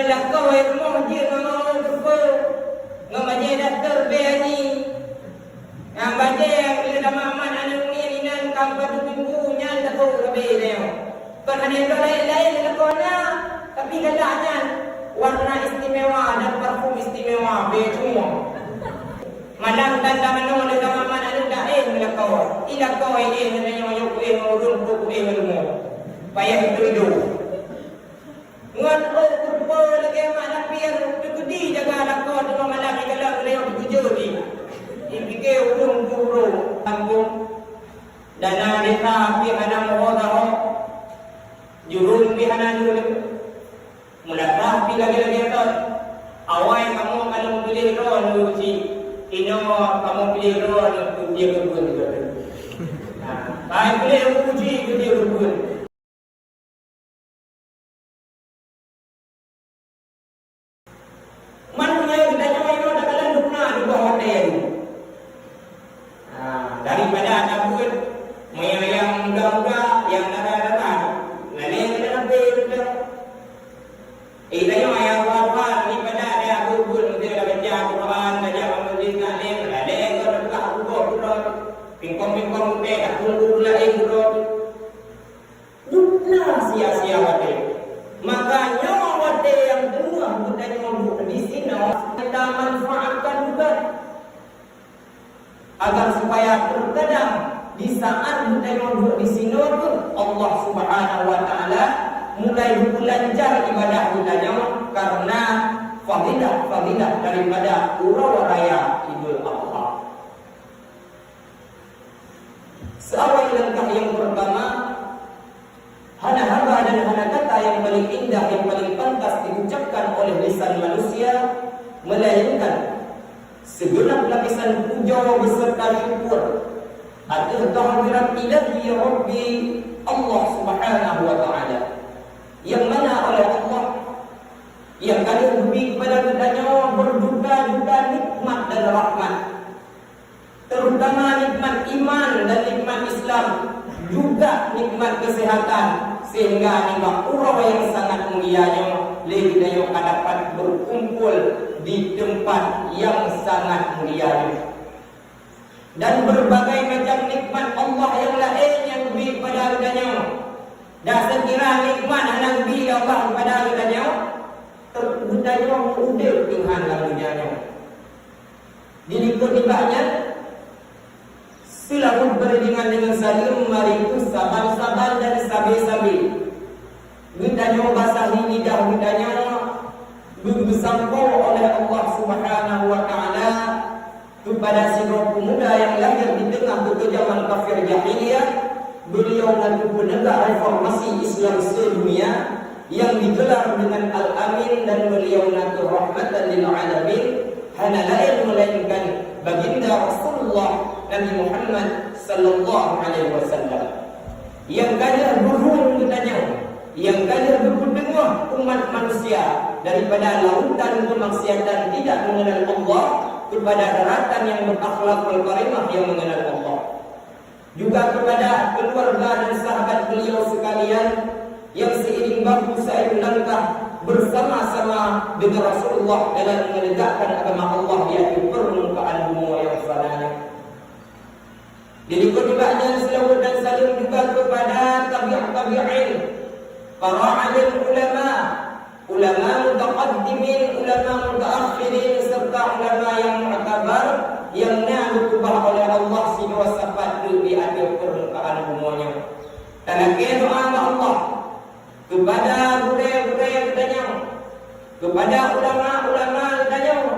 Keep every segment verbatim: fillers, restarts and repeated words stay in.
Lakoe rumoh jeuet ngon mawö keupeue, ngon bajée daster bée ani. Nyang bajée lé tamamat aneuk miet inan ka pateupeue nyan lakoe sabe nyoe. Kon hana laén-laén lakoe na, tapi galak nyan warna istimewa dan parfum istimewa bée cuma. Malam tan tamanoe lé tamamat aneuk daéh lakoe. I lakoe éh ngon nyoe, nyoe kuéh ngon ureueng, kuéh ngon rumoh. Payah itu idup. Ngon ôk keupeue lagée mak lapier, teukeudi jaga lakoe teuma malam ikalon leubeh teukeujot jih. Jipike ureueng gurong kampông, dana desa pih hana meuho-taho, jurông pih hana leueh, meulasah pih lagée-lagée thon. Awai kamoe ka lôn piléh droeneuh cit, inoe kamoe piléh droeneuh keu tieb keubeuen. Nah, ka piléh uji keu tieb keubeuen. Man meunyoe geutanyoe inoe takalon dum na di bawah watée nyoe. Nah, daripada tabeuet meunyoe nyang muda-muda, nyang dara-dara, lalée geutanyoe. Eh, tanyoe nyang tuha-tuha daripada ada buet-buet, meunyoe tabaca Al-Quran, tajak bak majlis taklim, lalée geutanyoe teuka ubak keudroe, pingkong-pingkong utée, tapeunggu laén keudroe. Dum na sia-sia watée. Maka nyoe watée nyang teungoh geutanyoe duek disinoe, kita manfaatkan juga. Agar supaya terkadang di saat geutanyoe duek disinoe tu, Allah Subhanahu wa Ta'ala mulai geupeulancar ibadah geutanyoe karena fadilah-fadilah daripada uroe raya Idul Adha. Seawai langkah yang pertama, hana haba dan hana kata yang paling indah, yang paling pantas diucapkan oleh lisan manusia, melainkan segenap lapisan puja beserta syukur ateueh kehadirat Ilahi Rabbi, Allah Subhanahu wa Ta'ala, yang mana oleh Allah, yang ka lheueh geubri kepada geutanyoe berjuta-juta nikmat dan rahmat. Terutama nikmat iman dan nikmat Islam, juga nikmat kesehatan, sehingga nibak uroe nyang sangat mulia nyoe lé geutanyoe ka dapat berkumpul di tempat yang sangat mulia nyoe. Dan berbagai macam nikmat Allah nyang laén nyang geubri kepada geutanyoe. Dan seukira nikmat hana geubri lé Allah kepada geutanyoe, geutanyoe udeb Tuhan lam dunia nyoe. Di likot nibak nyan, seulaweuet beriringan dengan saleuem, mari saban-saban dan sabe-sabe geutanyoe basahi lidah geutanyoe, geupeusampoe oleh Allah Subhanahu wa Ta'ala kepada sidroe peumuda nyang lahé di teungoh keukeujaman kafir jahiliyah. Beuliau na geupeuneugah reformasi Islam seudunia nyang digelar dengan Al-Amin, dan beuliau na kheueh rahmatan lil alamin, hana laén meulainkan Baginda Rasulullah Nabi Muhammad sallallahu alaihi wasallam. Nyang ka lheueh geuhue geutanyoe, nyang ka lheueh geupeuteungoh umat manusia daripada lautan kemaksiatan tidak mengenal Allah kepada daratan yang berakhlakul karimah yang mengenal Allah. Juga kepada keluarga dan sahabat beliau sekalian yang seiring bahu seiring langkah bersama-sama dengan Rasulullah dalam menegakkan agama Allah di atas permukaan bumoe nyang fana nyoe. Di likot nibak nyan, seulaweuet dan saleuem juga kepada tabi'ut tabi'in, para alim ulama, ulama mutaqaddimin, ulama mutaakhirin, serta ulama nyang mu'tabar nyang na geukeubah oleh Allah sidroe sapat teuk di ateueh permukaan bumoe nyoe. Talakée doá bak Allah kepada gurée-gurée geutanyoe, kepada ulama-ulama geutanyoe,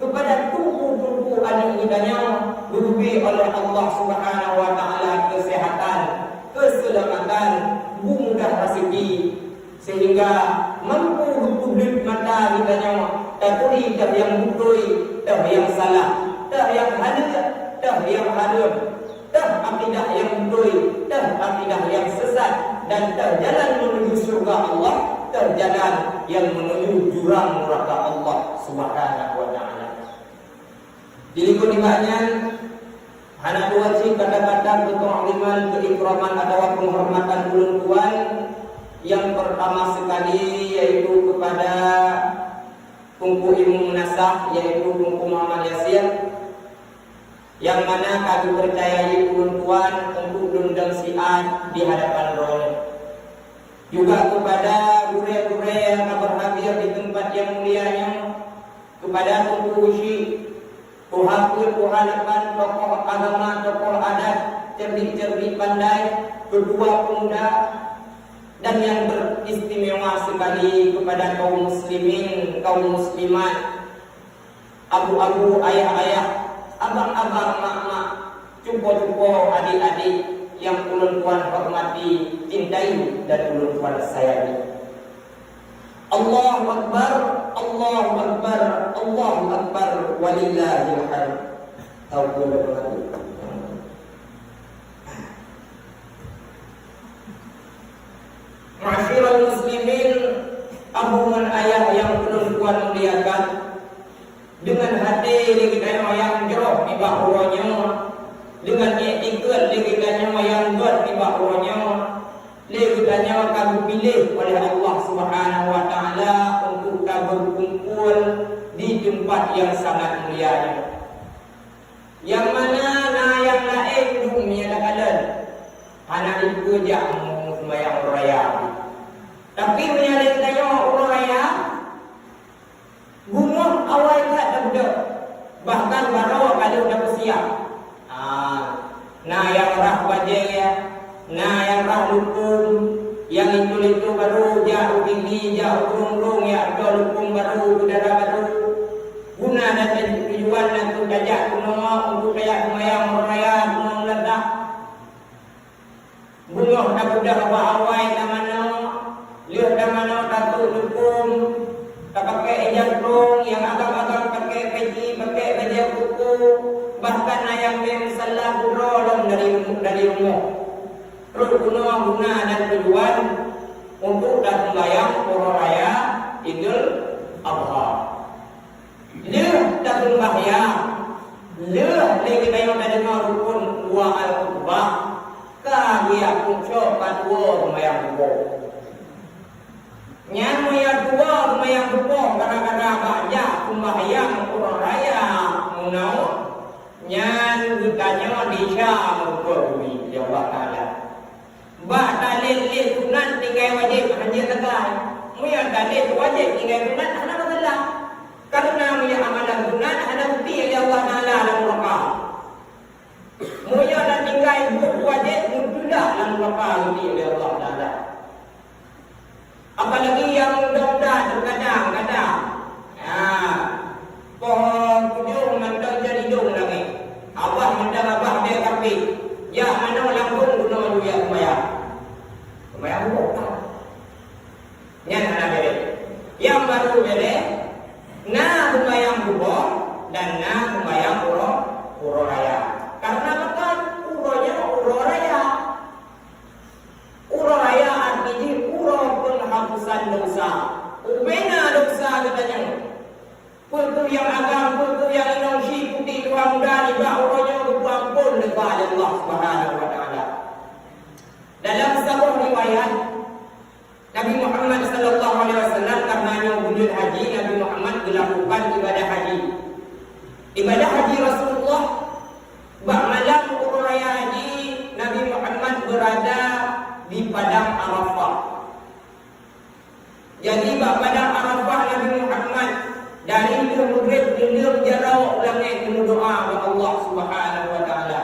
kepada teungku-teungku aneuk geutanyoe, geubri oleh Allah Subhanahu wa Ta'ala keuseuhatan, keuseulamatan, geumudah raseuki, sehingga mampu geupeubeuet mata geutanyoe taturi teuh nyang beutôi, teuh nyang salah, teuh nyang haleue, teuh nyang hareuem, teuh akidah nyang beutôi, teuh akidah nyang sesat, dan teuh jalan menuju syurga Allah, teuh jalan nyang menuju jurang nuraka Allah Subhanahu wa Ta'ala. Di likot nibak nyan, hana dua cit kata-kata keuta'ziman, keuikraman atawa penghormatan ulôn tuan. Yang pertama sekali yaitu kepada Teungku Ilmu Meunasah, yaitu Teungku Muhammad Yasir, nyang mana ka geupeucayai ulôn tuan untuk lôn dong siat di hadapan droeneuh. Juga kepada gurée-gurée nyang ka berhadir di tempat yang mulia nyoe, kepada Teungku Usyik, tuha peuet, tuha lapan, tokoh agama, tokoh adat, cerdik-cerdik pandai, ketua pemuda, dan yang beristimewa sekali kepada kaum muslimin, kaum muslimat, abu-abu, ayah-ayah, abang-abang, mak-mak, cupo-cupo, adik-adik yang ulôn tuan hormati, cintai, dan ulôn tuan sayangi. Allahu Akbar, Allahu Akbar, Allahu Akbar, walillahil hamd. Tahu pun dah mengaku. Ma'asyiral muslimin, abu ngon ayah yang ulôn tuan muliakan, deungon até lé geutanyoe nyang jroh nibak uroe nyoe, deungon iktikeuet lé geutanyoe nyang gét nibak uroe nyoe, lé geutanyoe ka geupiléh oleh Allah Subhanahu wa Ta'ala untuk ka beukumpul di teumpat nyang sangat mulia nyoe. Nyang mana na nyang laén dum nyang takalon hana jipeu jak seumayang uroe raya. Tapi meunyo lé geutanyoe uroe raya, bumoe awai that tabeudôh, bahkan barô ka lheueh tapeusiab. Ah, na nyang rhah bajée, na nyang rhah lukôm, nyang linto-linto barô jak u T V, jak u ureueng-ureueng jak dong lukôm barô, udara barô. Guna dan tujuan na keuh tajak keunoe untuk tajak seumayang uroe raya keunoe meuladah. Beungoh tabeudôh bak awai tamanoe, lheueh tamanoe tatrok lukôm, tapakèk ija krông, nyang agam-agam pakèk peci, pakèk bajèe koko, bahkan na nyang meusalah keudroe lom dari, dari rumoh. Trok keunoe guna dan tujuan untuk taseumayang uroe raya Idul Adha. Lheueh taseumbahyang, lheueh lé geutanyoe tadeungoe rukun dua al-khutbah, ka geujak pucok ka tuwoe seumayang suboh. Nyan meunyo tuwoe seumayang suboh gara-gara bak jak seumbahyang uroe raya meunan, nyan geutanyoe desya meurumpok bumi lé Allah Taala. Bak talét lé sunat tinggai wajéb, hana sagai. Meunyo talét wajéb tinggai sunat, hana masalah. Karena meunyo amalan sunat hana geupiléh lé Allah Taala lam neuraka. Meunyo tatinggai buet wajéb, meutulah lam neuraka geupiléh lé Allah Taala. Apalagi nyang muda-muda tu kadang-kadang, ha, poh tujoh mantong jan idong langét. Abah mantong abah bèe kafé. Jak manoe langsung bunoe ju jak seumayang. Seumayang suboh ka. Nyan hana bèrèh. Nyang baru bèrèh, na seumayang suboh dan na seumayang uroe, uroe raya. Karena meukat uroe nyan uroe raya. Uroe raya arti jih uroe peunghapusan desya. Ubena desya geutanyoe. Peue-peue nyang agam, peue-peue nyang inong shi putéh tuha muda nibak uroe nyoe geupeuamphon lé Allah Subhanahu wa Taala. Dalam saboh riwayat, Nabi Muhammad sallallahu alaihi wasallam, karena nyoe buleuen haji, Nabi Muhammad geulakukan ibadah haji. Ibadah haji Rasulullah Bak malam uroe raya haji, Nabi Muhammad beurada di Padang Arafah. Jadi, bak Padang Arafah Nabi Muhammad dari lheueh Maghrib geuleueng jaroe u langét geumeudoá bak Allah Subhanahu wa Taala.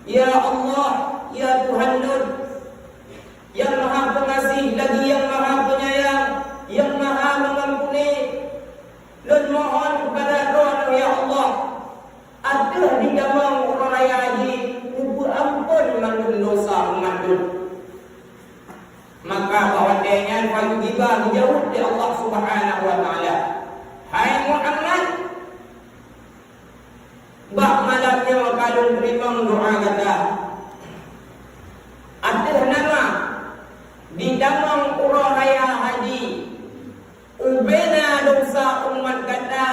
Ya Allah, ya Tuhan lôn, nyang Maha Peungaséh lagi nyang Maha Peunyayang, nyang Maha Meungampuni, lôn mohon keupada Droeneuh, ya Allah, ateueh ditamong uroe raya jih, neupeuamphon mandum desya umat lôn. Maka bak watèe nyan, fayujiba, geujaweueb lé Allah Subhanahu wa Taala, "Hai Muhammad, bak malam nyoe ka lôn teurimong doá gata. Ateueh nama ditamong uroe raya haji, ubena desya umat gata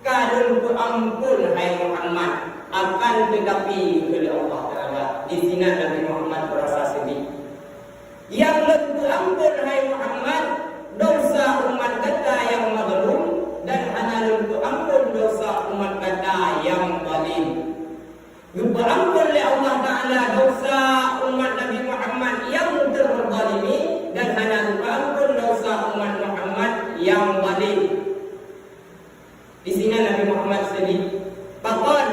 ka lôn peuamphon, hai Muhammad." Akan teutapi, kheun lé Allah Taala, disinan Nabi Muhammad beurasa seudeh. "Nyang lôn peuamphon, hai Muhammad, desya umat gata umat gata nyang zalim. Geupeuamphon lé Allah Taala desya umat Nabi Muhammad nyang teurzalimi dan hana geupeuamphon desya umat Muhammad nyang zalim. Di sinan Nabi Muhammad seudeh. Pakon?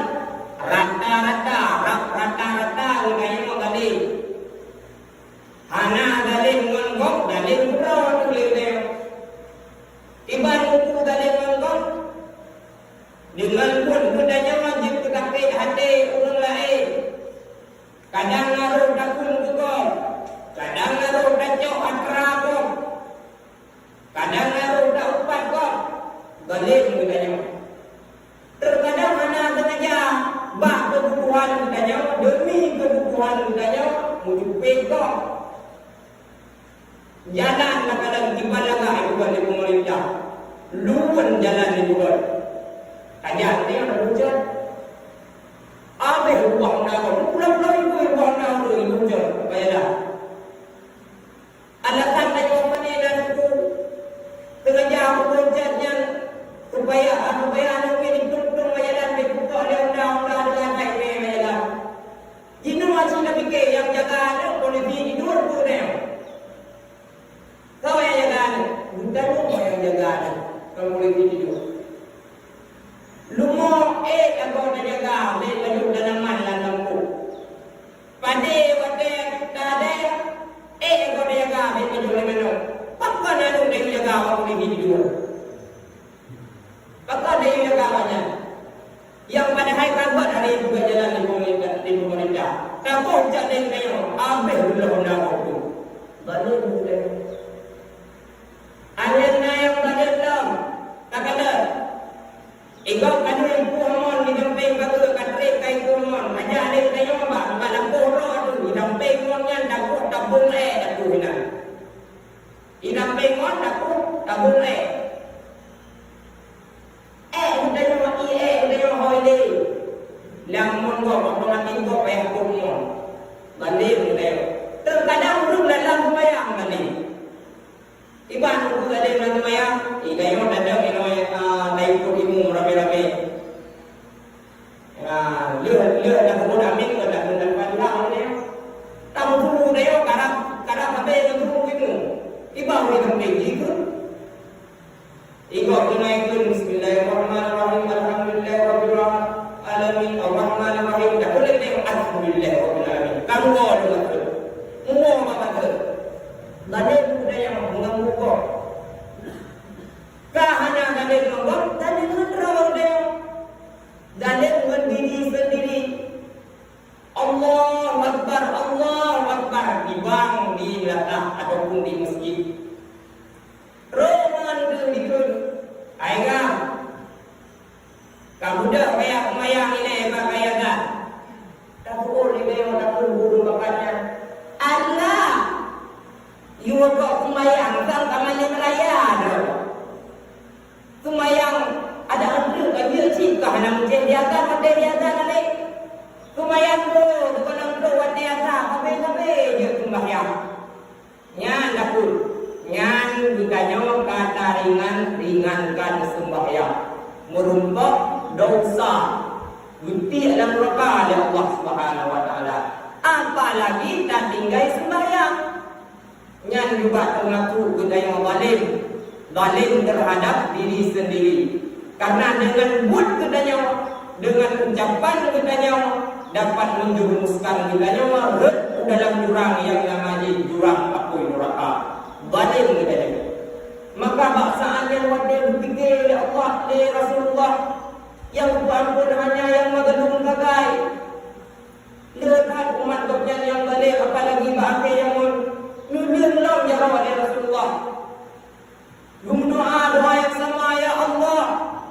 Rata-rata, rab-, rata-rata geutanyoe zalim. Hana zalim ngon gob, zalim keudroe teuh lé geutanyoe. Kiban mupu zalim ngon gob? Deungon buet geutanyoe jeuet peusakét até ureuëng laén. Kadang na rôh takheun keu gob, kadang na rôh tacok atra gob, kadang na rôh taupat gob. Zalim geutanyoe. Teukadang hana sengaja, bak keububuhan geutanyoe, deumi keububuhan geutanyoe, meujupét gob. Jalan na kalon kiban lagak ibubuet lé peumeurintah. Luweuen jalan ibubuet. Tajak teuh na hujan. Abéh ubah undang-undang. Pulang-pulang ibu ubah undang-undang ibu hujan. Bayalah. Alasan tanyoe pane dan suku sengaja meupeue nyan supaya, supaya aneuk miet jiteuntong meujalan bak pukok lé undang-undang dengan baik meujalan. Jinoe cit tapike nyang jaga aneuk polisi tidur pun nyan. Soe nyang jaga aneuk? Bukan nyoe nyang jaga aneuk, kon polisi tidur. Lumoe ék agoe tajaga, bèk pajoh tanaman lam lampôh. Padé watèe tadèe, ék agoe tajaga, bèk pajoh lé manok. Pakon aneuk tayue jaga bak polisi tidur? Pakon tayue jaga awaknyan? Nyang padahai ka gèt hari buka jalan di pemerintah, di pemerintah. Taboh cak lé geutanyoe, abéh beuloh undang-undang tu. Balik geutanyoe. Akhé na nyang balik lom. Takalon. Igob ka deuh ipuih mon di sampéng bageue ka trép ka ipuih mon. Ajak lé geutanyoe bak, bak lampôh droe tu. Di sampéng mon nyan taboh tabông èk ateueh inan. Di sampéng mon taboh tabông èk. Èk geutanyoe mati, èk geutanyoe hôi lé. Lam mon gob, otomatis gob payah bông mon. Bandéng geutanyoe. Teukadang ureueng lam seumayang bandéng. Iban ureueng lam seumayang, geutanyoe datang inoe, ah, taikot imum ramé-ramé. Ah, lheueh, lheueh dah keuneuk amin, dah keuneuk dapat pulang nyoe. Tamu guru geutanyoe karab, karab habéh ngon guru imum. Iban ureueng lam seumayang jih keu Igob keunoe kheun, "Bismillahirrahmanirrahim, alhamdulillahirabbil alamin, arrahmanirrahim." Dak boleh tengok, "Alhamdulillahirabbil alamin." Kamoe deungon kheun. Muwoe bak kheun. Bandéng budaya meungon mukoh. Ka hana bandéng ngon gob, bandéng ngon droe deh. Bandéng ngon diri sendiri. Allahu Akbar, Allahu Akbar. Di bank, di meunasah ataupun di masjid. Roman tu dikheun, "Hai gam, ka beudôh kaya seumayang ilèe bak kaya gam." Tapeue lé geutanyoe takheun guru bakat nyan, "Alah, yue kok seumayang sang ka malém raya droe. Seumayang adak antreuk ka jeuet cit ka hana meucéh di azan watèe di azan alèh. Seumayang droe, seumayang droe watèe azan, sabe-sabe jeuet seumayang." Nyan takheun, nyan geutanyoe ka taringan-ringankan seumbahyang, meurumpok desya, geutiek lam nuraka lé Allah Subhanahu wa Taala. Apalagi tatinggai seumbahyang. Nyan juga teumasok geutanyoe zalim. Zalim teuhadap diri sendiri. Karena dengan buet geutanyoe, dengan ucapan geutanyoe, dapat menjerumuskan geutanyoe rhot u dalam jurang nyang nama jih jurang apui nuraka. Zalim geutanyoe. Maka bak saat nyang watèe geupike lé Allah, lé Rasulullah, nyang geupeuamphon hanya nyang mazlum sagai. Le that umat Gobnyan nyang zalim, apalagi bak akhé zaman. Nyoe lom jaroe lé Rasulullah. Geumeudoa doa nyang sama, "Ya Allah,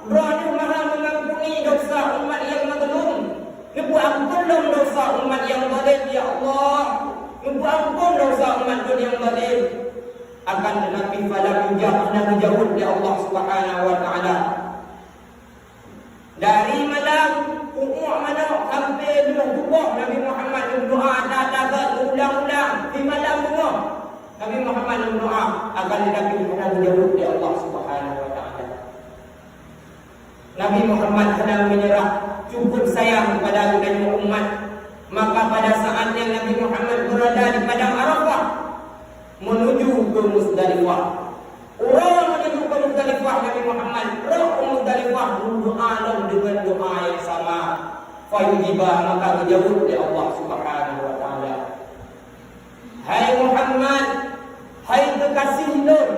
Droeneuh Maha Mengampuni desya umat nyang mazlum. Neupeuamphon lom desya umat nyang zalim, ya Allah. Neupeuamphon desya umat Lôn nyang zalim." Akan tetapi, falam yujab, hana geujaweueb lé Allah Subhanahu wa Taala. Dari malam uek manok sampai lheueh suboh Nabi Muhammad meudoa, tata-tata, ulang-ulang, di malam beungoh Nabi Muhammad meudoa, akan tetapi hana geujaweueb lé Allah Subhanahu wa Taala. Na Nabi Muhammad hana meunyeurah, cukup sayang keupada geutanyoe umat. Maka pada saat nyan Nabi Muhammad beurada di Padang Arafah, meunuju keu Muzdalifah. Uroe meunuju keu Muzdalifah, Nabi Muhammad rôh u Muzdalifah, meudoa lom deungon doa nyang sama. Fayujiba, maka geujaweueb lé Allah Subhanahu wa Taala. Hai Muhammad, hai keukaséh lôn,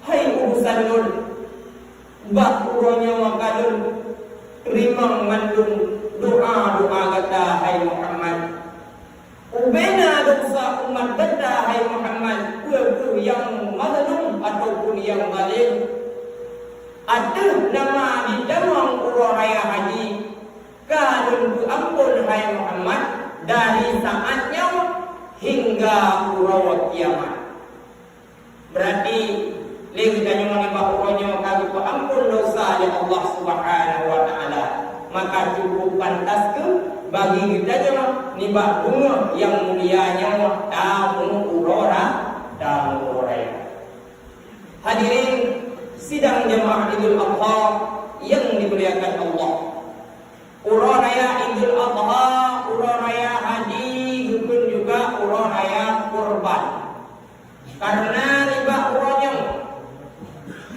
hai urusan lôn, bak uroe nyoe ka lôn teurimong mandum doa-doa gata, hai Muhammad. Ubena desya umat gata, hai Muhammad, peue-peue nyang mazlum ataupun nyang zalem. Ateueh nama jitamong uroe raya haji, ka lôn peuamphon, hai Muhammad, dari saat nyoe hingga uroe kiamat. Beurati lé geutanyoe nibak uroe nyoe ka geupeuamphon desya lé Allah Subhanahu wa Taala. Maka cukup pantas kheueh bagi geutanyoe nibak beungoh nyang mulia nyoe tamu uroe ra-, tamu uroe raya. Hadirin sidang jamaah Idul Adha yang dimuliakan Allah. Uroe raya Idul Adha, uroe raya haji, geukheun juga uroe raya kurban. Karena nibak uroe nyoe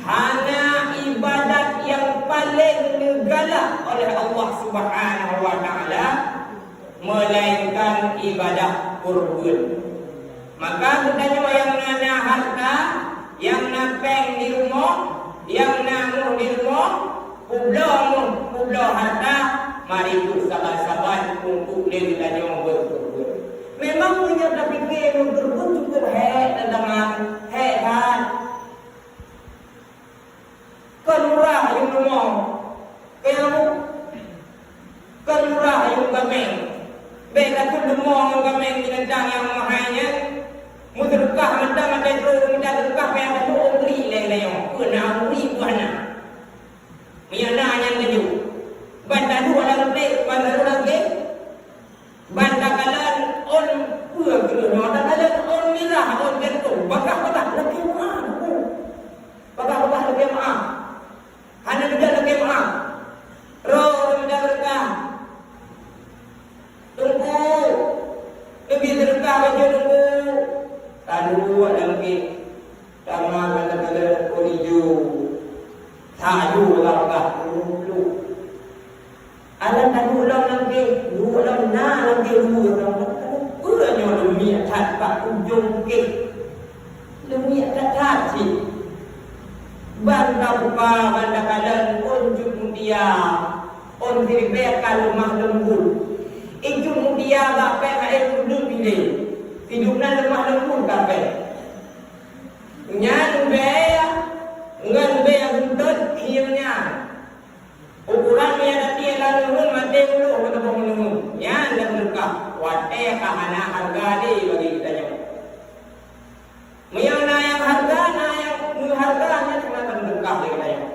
hana ibadat nyang paleng neugalak oleh Allah Subhanahu wa Taala, melainkan ibadah kurban. Maka geutanyoe nyang na, na hareuta, nyang na péng di rumoh, nyang na muh di rumoh, peubloe muh, peubloe hareuta, mari peusaban-saban untuk lé geutanyoe beukurban. Memang meunyoe tapike beukurban cukup hék tantangan, hék that. Kon murah ayeueng leumo, keu nyang kon murah ayeueng gaméng. Bék takot leumo ngon gaméng binatang nyang meuhai nyan. Meuseudeukah mantong até droe, mita seudeukah payah taduek ôn bri lé geutanyoe. Peue na ôn bri peue hana. Meunyoe na nyan laju. Ban taduek lam reuplék, ban taduek lam gét. Ban takalon ôn peue keunoe, takalon ôn mirah, ôn gantông, bagaih-bagaih lakée meuáh, Teungku. Bagaih-bagaih lakée meuáh. Hana neujak lakée meuáh. Roh ureueng mita seudeukah. Teungku, neubi seudeukah bajée Teungku. Taduek lam gét. Tamah mata-mata ôn ijo. Taju lam gah puluh-puluh. Alah taduek lom lam gét, duek lom na lam gét dua lom. Peue nyoe leumiek that bak ujong gét. Leumiek that-that cit. Ban tabuka, ban takalon ôn cut mutia, ôn siribée ka leumah leumbut. Icut mutia bak péng aé udeup ilée. Sidub na leumah leumbut ka péng. Nyan bée ngon bée beutôi khieng nyan. Ukuran miyueb até lam leuheun maté uloe meuteubong leuheun. Nyan nyang seudeukah watée ka hana hareuga lé bagi geutanyoe. Meunyoe na nyang hareuga, na nyang meuhareuga, nyan hana seudeukah lé geutanyoe.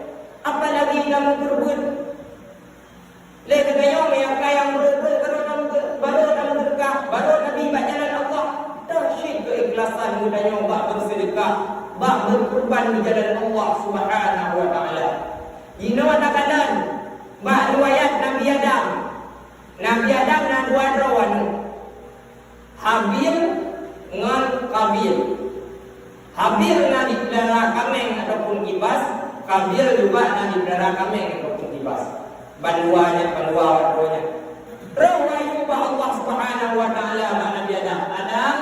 Apalagi tameukeureubeuen. Lé geutanyoe meunyoe ka nyang brok-brok baru tameuke-, baru tameukeureubeuen, baru tabi bak jalan Allah, dahsyat keuikhlasan geutanyoe bak beuseudeukah, bak beukeureubeuen di jalan Allah Subhanahu wa Taala. Jinoe takalon bak riwayat Nabi Adam. Nabi Adam na dua droe aneuëk, Habil ngon Qabil. Habil na jipeulihara kaméng ataupun kibas, Qabil juga na jipeulihara kaméng ataupun kibas. Bandua nyan, bandua droe nyan. Roh wahyu bak Allah Subhanahu wa Taala bak Nabi Adam, Adam,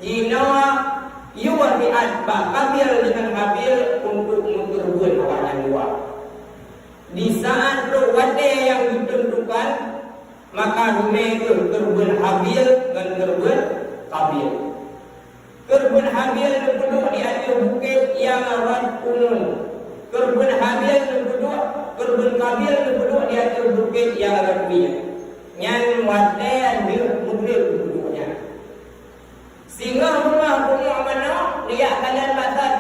jinoe yue siat bak Qabil deungon Habil untuk meukeureubeuen awaknyan dua. Di saat trok watée nyang jitentukan, maka dumé kheueh keureubeuen Habil ngon keureubeuen Qabil. Keureubeuen Habil neupeuduek di ateueh bukét nyang rot uneuen. Keureubeuen Habil neupeuduek, keureubeuen Qabil neupeuduek di ateueh bukét nyang rot minyeuk. Nyan watée lheueh Maghrib neupeuduek nyan. Singoh beungoh pungoh manok, neujak kalon bak sat.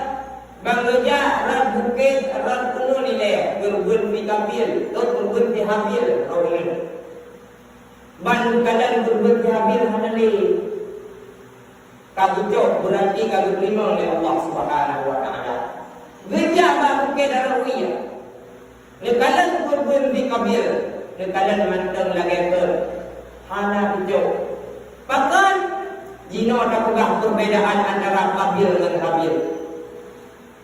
Ban geujak rot bukét, rot uneuen ilée, keureubeuen si Qabil, keureubeuen si Habil, rot uneuen. Ban geukalon keureubeuen si Habil hana lé. Ka geucok, beurati ka geuteurimong lé Allah Subhanahu wa Taala. Geujak bak bukét Darwiyah. Neukalon keureubeuen di Qabil, neukalon mantong lagée keu hana teucok. Pakon jinoe tapeugah perbedaan antara Qabil ngon Habil?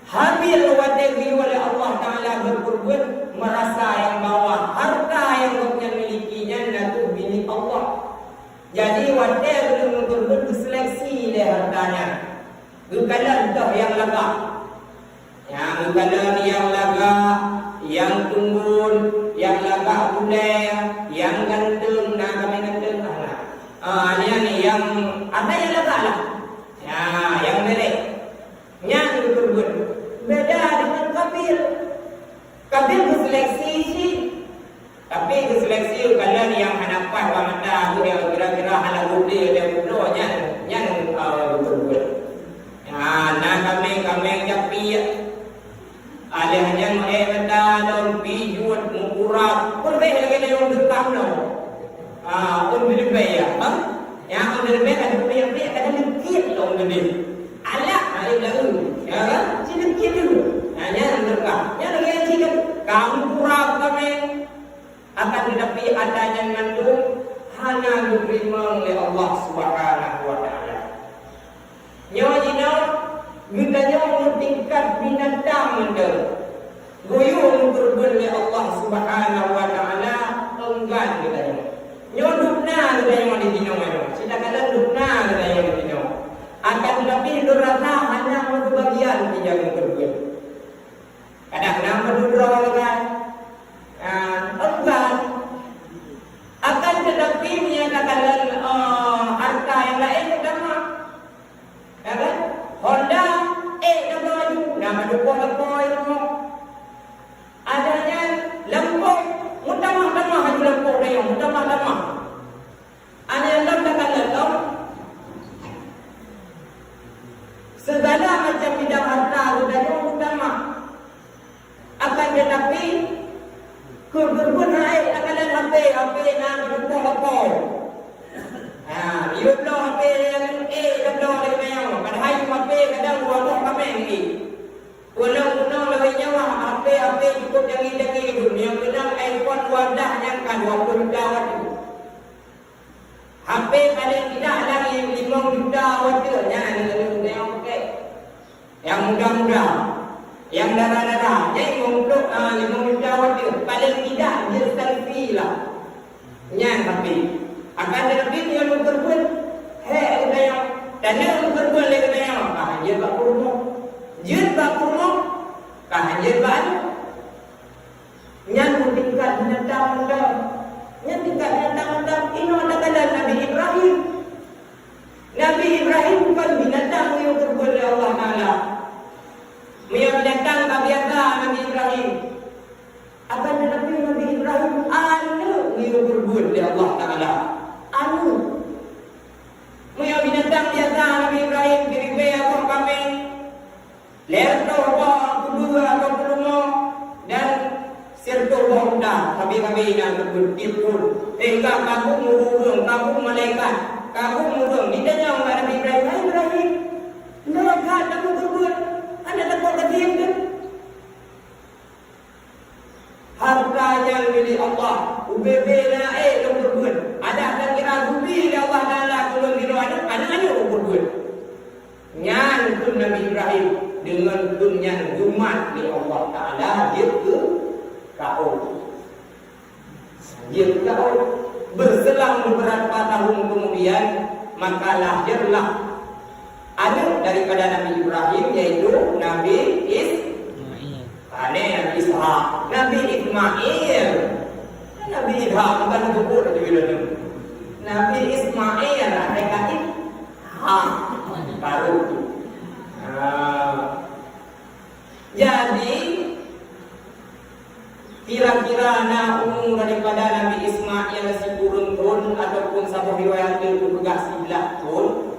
Habil watée geuyue lé Allah Taala beukeureubeuen, meurasa nyang bahwa harta nyang gobnyan miliki nyan na kheueh milék Allah. Jadi watée ureuëng meukeureubeuen geuseleksi lé harta nyan, geukalon toh nyang lagak. Nyang geukalon nyang lagak, nyang teumbon, nyang lagak bulée, nyang ganteng, na kaméng ganteng, hana. Ah, nyan nyang ada nyang lagak lah. Ya, nyang merek. Nyan geukeureubeuen. Beda deungon Qabil. Qabil geuseleksi cit. Tapi geuseleksi geukalon nyang hana paih bak mata, kira-kira hana gobnyan lé gubloe nyan, nyan, eh, geukeureubeuen. Ha, na kaméng-kaméng japiek. Alèh nyan meu'èk mata lom, pih jeuet, meukurab, peureulèe lagèe nyoe deukam lom. Ah, ôn beuleubèh ya, ha? Nyang ôn beuleubèh ka jeuet, nyang pih ka leukit lom geude. Alah, hai laeu, ya kan? Ci leukit dulu. Nah, nyan deukam. Nyan lagèe nyan ci kan, ka meukurab kaméng. Akan teutapi ata nyan mandum hana geuteurimong lé Allah Subhanahu wa Ta'ala. Nyoe jinoe geutanyoe meutingkat binatang mantong. Geuyue meukeureubeuen lé Allah Subhanahu wa Ta'ala, eunggan geutanyoe. Nyoe dubna geutanyoe di jinoe nyoe. Sitakalon dubna geutanyoe di jinoe. Akan teutapi lôn rasa hana meubeubagian tinggai meukeureubeuen. Kadang na meududroe lagèe, ah, eunggan. Akan teutapi meunyoe takalon, eh, harta nyang laén meutamah. Ya kan? Honda, eh, na bloe laju, na meudukong lakoe rumoh. Adak nyan lampôh, meutamah-tamah laju lampôh dayong, meutamah-tamah. Aneuk lôn takalon lom, seugala macam bidang harta geutanyoe meutamah. Akan teutapi, keu geupeue hai takalon H P, H P na meudukong lakoe. Ha, yue bloe H P nyang eh, tabloe lé geutanyoe. Padahai H P kadang dua boh kaméng jih. Ulôn keunoe lagèe nyoe, H P, H P cukôp canggih-canggih, meunyoe keunong iPhone dua blah nyan ka dua ploh juta watèe. H P paleng tidak lagi limong juta watèe nyan, nyan, nyan, nyan, oke. Nyang muda-muda, nyang dara-dara, nyan limong ploh, ah, limong juta watèe. Paleng tidak jeuet selfie lah. Nyan H P. Akan teutapi meunyoe meukeureubeuen, hék geutanyoe. Tanyoe meukeureubeuen lé geutanyoe, ka han jeuet bak peurumoh. Jeuet bak peurumoh, ka han jeuet bak aneuk. Nyan pun tingkat binatang mantong. Nyan tingkat binatang mantong. Inoe takalon Nabi Ibrahim. Nabi Ibrahim bukon binatang nyang geukeureubeuen lé Allah Taala. Meunyoe binatang ka biasa Nabi Ibrahim. Akan teutapi Nabi Ibrahim aneuk nyang geukeureubeuen lé Allah Taala. Aneuk. Meunyoe binatang biasa Nabi Ibrahim, siribèe boh kaméng, lhèe reutôh boh keubeue atau peurumoh, dan sireutôh boh unta, sabe-sabe na keubeue tiep thôn. Sehingga kagum ureueng-ureueng, kagum malaikat, kagum ureueng, jitanyong bak Nabi Ibrahim, "Hai Ibrahim, nyoe that takeukeureubeuen, hana takot keu jin keuh?" Harta nyan milék Allah, ubé-bé na ék lôn peubuet. Adak takira geubi lé Allah Taala keu lôn sidroe aneuk, aneuk-aneuk lôn peubuet. Nyan kheun Nabi Ibrahim, deungon kheun nyan geumat lé Allah Taala jeuet keu kaum. Jeuet keu kaum. Berselang beberapa tahun kemudian, maka lahirlah aneuk daripada Nabi Ibrahim, yaitu Nabi Is-, Ismail. Pane Nabi Ishak, Nabi Ismail. Nabi Ishak bukan gubuk Nabi Ibrahim. Nabi Ismail, ada kain. Ha, baru tu. Ha. Jadi, kira-kira na umu daripada Nabi Ismail sikureueng thon ataupun saboh riwayat geupeugah siblaih thon.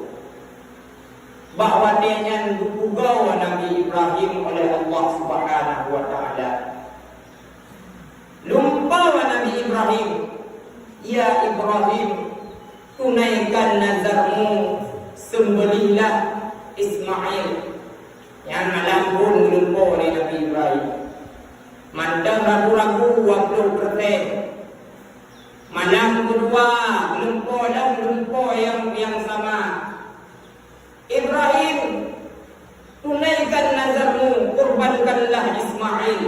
Bak watèe nyan geupugoe Nabi Ibrahim oleh Allah Subhanahu wa Taala. Lumpa Nabi Ibrahim, "Ya Ibrahim, tunaikan nazarmu, sembelihlah Ismail." Nyan malam phon geulumpoe lé Nabi Ibrahim. Mantong ragu-ragu dua ploh persen. Malam keudua, geulumpoe lom lumpoe nyang, nyang sama. "Ibrahim, tunaikan nazarmu, kurbankanlah Ismail."